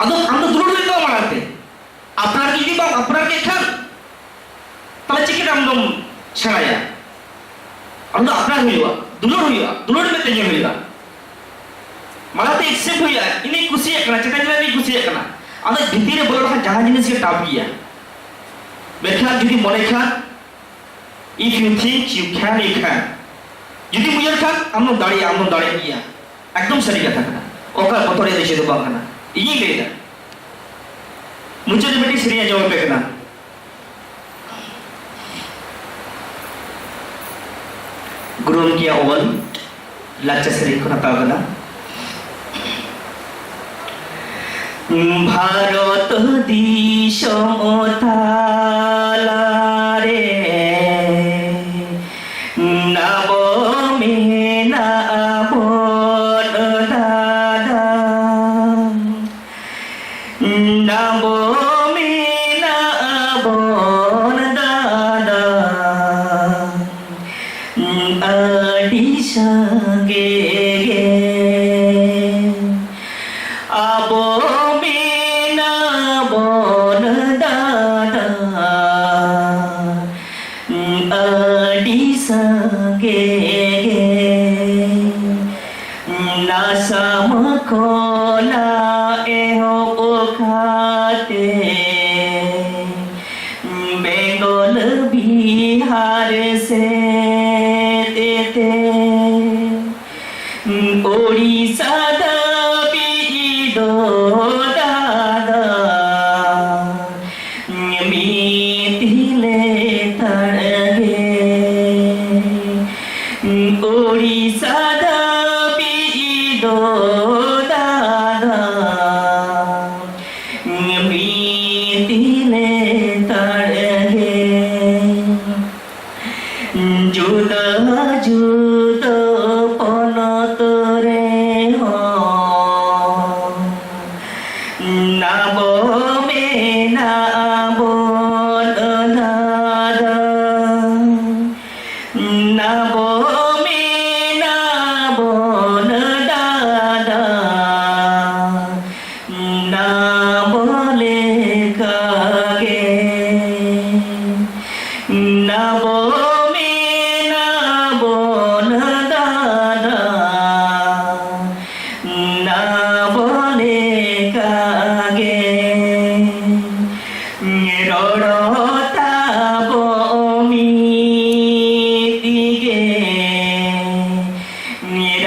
ᱟᱫᱚ ᱟᱢ ᱫᱚ ᱫᱩᱞᱟᱹᱲ ᱦᱩᱭᱩᱜ ᱛᱟᱢᱟ ᱢᱟᱲᱟᱝ ᱛᱮ᱾ ᱟᱯᱱᱟᱨ ᱜᱮ ᱡᱩᱫᱤ ᱵᱟᱢ ᱟᱯᱱᱟᱨ ᱠᱮᱫ ᱠᱷᱟᱱ, ᱛᱟᱦᱞᱮ ᱪᱤᱠᱟᱹᱛᱮ ᱟᱢ ᱫᱚᱢ ᱥᱮᱬᱟᱭᱟ? ᱚᱱᱟ ᱫᱚ ᱟᱯᱱᱟᱨ ᱦᱩᱭᱩᱜᱼᱟ, ᱫᱩᱞᱟᱹᱲ ᱦᱩᱭᱩᱜᱼᱟ, ᱫᱩᱞᱟᱹᱲ ᱢᱮᱱᱛᱮ ᱧᱮᱞ ᱦᱩᱭᱩᱜᱼᱟ᱾ ᱢᱟᱲᱟᱝ ᱛᱮ ᱮᱠᱥᱮᱯᱴ ᱦᱩᱭᱩᱜᱼᱟ, ᱤᱧᱤᱧ ᱠᱩᱥᱤᱭᱟᱜ ᱠᱟᱱᱟ, ᱪᱮᱛᱟᱱ ᱪᱮᱛᱟᱱ ᱤᱧ ᱠᱩᱥᱤᱭᱟᱜ ᱠᱟᱱᱟ᱾ ᱟᱫᱚ ᱵᱷᱤᱛᱤᱨ ᱨᱮ ᱵᱚᱞᱚ ᱞᱮᱠᱷᱟᱱ ᱡᱟᱦᱟᱸ ᱡᱤᱱᱤᱥ ᱜᱮ ᱴᱟᱯ ᱜᱮᱭᱟ᱾ ᱢᱮᱱᱠᱷᱟᱱ ᱡᱩᱫᱤ ᱢᱚᱱᱮ ᱠᱷᱟᱱ, if you think you can, you can. ᱡᱩᱫᱤᱢ ᱩᱭᱦᱟᱹᱨ ᱠᱷᱟᱱ ᱟᱢ ᱫᱚᱢ ᱫᱟᱲᱮᱭᱟᱜᱼᱟ, ᱟᱢ ᱫᱚᱢ ᱫᱟᱲᱮᱭᱟᱜ ᱜᱮᱭᱟ᱾ ᱮᱠᱫᱚᱢ ᱥᱟᱹᱨᱤ ᱠᱟᱛᱷᱟ ᱠᱟᱱᱟ᱾ ᱚᱠᱟ ᱵᱚᱛᱚᱨ ᱨᱮᱭᱟᱜ ᱫᱚ ᱪᱮᱫ ᱦᱚᱸ ᱵᱟᱝ ᱠᱟᱱᱟ᱾ ᱤᱧᱤᱧ ᱞᱟᱹᱭᱫᱟ, ᱢᱩᱪᱟᱹᱫ ᱨᱮ ᱢᱤᱫᱴᱤᱡ ᱥᱮᱨᱮᱧ ᱟᱸᱡᱚᱢ ᱟᱯᱮ ᱠᱟᱱᱟ᱾ ᱜᱩᱨᱩ ᱜᱚᱢᱠᱮᱭᱟᱜ ᱚᱞ ᱞᱟᱠᱪᱟᱨ ᱥᱮᱨᱮᱧ ᱠᱷᱚᱱ ᱦᱟᱛᱟᱣ ᱠᱟᱱᱟ᱾ ᱵᱷᱟᱨᱚᱛ ᱫᱤᱥᱚᱢ ᱛᱟᱞᱟᱨᱮ ᱟᱵᱚ ᱢᱮᱱᱟᱜ ᱵᱚᱱ ᱫᱟᱫᱟ᱾ ᱟᱵᱚ ᱢᱮᱱᱟᱜ ᱵᱚᱱ ᱫᱟᱫᱟ, ᱟᱹᱰᱤ ᱥᱟᱸᱜᱮ ᱜᱮ᱾ ᱟᱵᱚ ᱢᱮᱱᱟᱜ ᱵᱚᱱ ᱫᱟᱫᱟ, ᱟᱹᱰᱤ ᱥᱟᱸᱜᱮ ᱜᱮ᱾ ᱟᱥᱟᱢ ᱠᱷᱚᱱᱟᱜ ᱮᱦᱚᱵ ᱠᱟᱛᱮ ᱵᱮᱝᱜᱚᱞ ᱵᱤᱦᱟᱨ ᱥᱮᱫ ᱛᱮ ᱳᱰᱤᱥᱟ ᱫᱷᱟᱹᱵᱤᱡ ᱫᱚ ᱫᱟᱫᱟ ᱢᱤᱫ ᱞᱮᱛᱟᱲ ᱜᱮ᱾ ᱳᱰᱤᱥᱟ ᱫᱷᱟᱹᱵᱤᱡ ᱫᱚ ᱫᱟᱫᱟ ᱢᱤᱫ ᱞᱮᱛᱟᱲ ᱜᱮ᱾ ᱡᱩᱫᱟᱹ ᱡᱩᱫᱟᱹ ᱯᱚᱱᱚᱛ ᱨᱮᱦᱚᱸ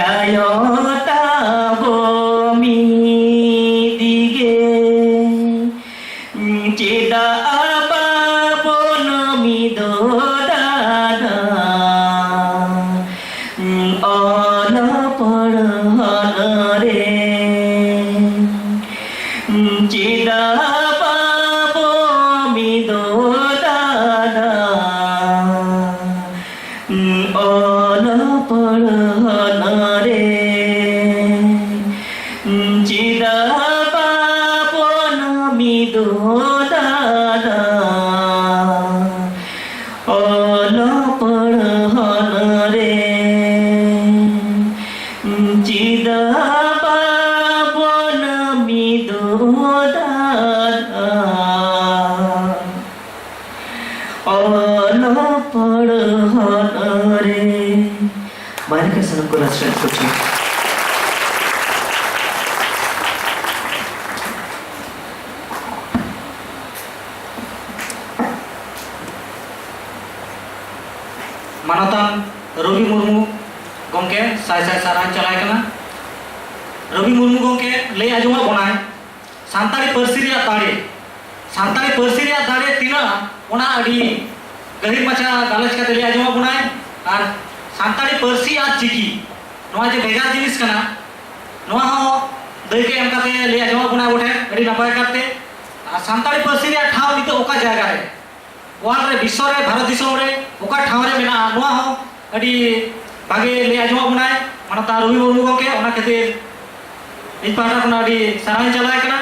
ᱟᱭᱳ ᱛᱟᱵᱚ ᱢᱤᱫ ᱜᱮ, ᱪᱮᱫᱟᱜ ᱵᱟᱵᱚᱱ ᱢᱤᱫᱚᱜ ᱫᱟᱫᱟ? ᱚᱞ ᱯᱟᱲᱦᱟᱜ ᱨᱮ ᱪᱮᱫᱟᱜ ᱵᱟᱵᱚ ᱢᱤᱫᱚᱜ ᱫᱟᱫᱟ? ᱚᱞ ᱯᱟᱲᱦᱟᱜ ᱨᱮ ᱪᱮᱫᱟᱜ ᱵᱟᱵᱚᱱ ᱢᱤᱫᱚᱜ ᱫᱟᱫᱟ? ᱚᱞ ᱯᱟᱲᱦᱟᱜ ᱨᱮ ᱪᱮᱫᱟᱜ ᱵᱟᱵᱚᱱ ᱢᱤᱫᱚᱜ ᱫᱟᱫᱟ? ᱚᱞ ᱯᱟᱲᱦᱟᱜ ᱨᱮ᱾ ᱢᱟ ᱮᱱᱠᱷᱟᱱ ᱥᱟᱱᱟᱢ ᱠᱚ ᱞᱟᱥᱴ ᱨᱮ ᱠᱩᱪᱷᱩ᱾ ᱢᱟᱱᱚᱛᱟᱱ ᱨᱚᱵᱤ ᱢᱩᱨᱢᱩ ᱜᱚᱢᱠᱮ ᱥᱟᱭ ᱥᱟᱭ ᱥᱟᱨᱦᱟᱣ ᱪᱟᱞᱟᱭ ᱠᱟᱱᱟ᱾ ᱨᱚᱵᱤ ᱢᱩᱨᱢᱩ ᱜᱚᱢᱠᱮ ᱞᱟᱹᱭ ᱟᱸᱡᱚᱢᱟᱜ ᱵᱚᱱᱟᱭ ᱥᱟᱱᱛᱟᱲᱤ ᱯᱟᱹᱨᱥᱤ ᱨᱮᱭᱟᱜ ᱫᱟᱲᱮ, ᱥᱟᱱᱛᱟᱲᱤ ᱯᱟᱹᱨᱥᱤ ᱨᱮᱭᱟᱜ ᱫᱟᱲᱮ ᱛᱤᱱᱟᱹᱜ, ᱚᱱᱟ ᱟᱹᱰᱤ ᱜᱟᱹᱦᱤᱨ ᱢᱟᱪᱷᱟ ᱜᱟᱞᱚᱪ ᱠᱟᱛᱮ ᱞᱟᱹᱭ ᱟᱸᱡᱚᱢᱟᱜ ᱵᱚᱱᱟᱭ᱾ ᱟᱨ ᱥᱟᱱᱛᱟᱲᱤ ᱯᱟᱹᱨᱥᱤ ᱟᱨ ᱪᱤᱠᱤ, ᱱᱚᱣᱟ ᱡᱮ ᱵᱷᱮᱜᱟᱨ ᱡᱤᱱᱤᱥ ᱠᱟᱱᱟ, ᱱᱚᱣᱟ ᱦᱚᱸ ᱫᱟᱹᱭᱠᱟᱹ ᱮᱢ ᱠᱟᱛᱮ ᱞᱟᱹᱭ ᱟᱸᱡᱚᱢᱟᱜ ᱵᱚᱱᱟᱭ ᱟᱵᱚ ᱴᱷᱮᱱ ᱟᱹᱰᱤ ᱱᱟᱯᱟᱭ ᱠᱟᱨᱛᱮ᱾ ᱟᱨ ᱥᱟᱱᱛᱟᱲᱤ ᱯᱟᱹᱨᱥᱤ ᱨᱮᱭᱟᱜ ᱴᱷᱟᱶ ᱱᱤᱛᱚᱜ ᱚᱠᱟ ᱡᱟᱭᱜᱟ ᱨᱮ? ᱣᱟᱨᱞᱰ ᱨᱮ, ᱵᱤᱥᱥᱚ ᱨᱮ, ᱵᱷᱟᱨᱚᱛ ᱫᱤᱥᱚᱢ ᱨᱮ ᱚᱠᱟ ᱴᱷᱟᱶ ᱨᱮ ᱢᱮᱱᱟᱜᱼᱟ, ᱱᱚᱣᱟ ᱦᱚᱸ ᱟᱹᱰᱤ ᱵᱷᱟᱜᱮ ᱞᱟᱹᱭ ᱟᱸᱡᱚᱢᱟᱜ ᱵᱚᱱᱟᱭ ᱢᱟᱱᱚᱛᱟᱱ ᱨᱚᱵᱤ ᱢᱩᱨᱢᱩ ᱜᱚᱢᱠᱮ᱾ ᱚᱱᱟ ᱠᱷᱟᱹᱛᱤᱨ ᱤᱧ ᱯᱟᱦᱴᱟ ᱠᱷᱚᱱᱟᱜ ᱟᱹᱰᱤ ᱥᱟᱨᱦᱟᱣ ᱤᱧ ᱪᱟᱞᱟᱭ ᱠᱟᱱᱟ᱾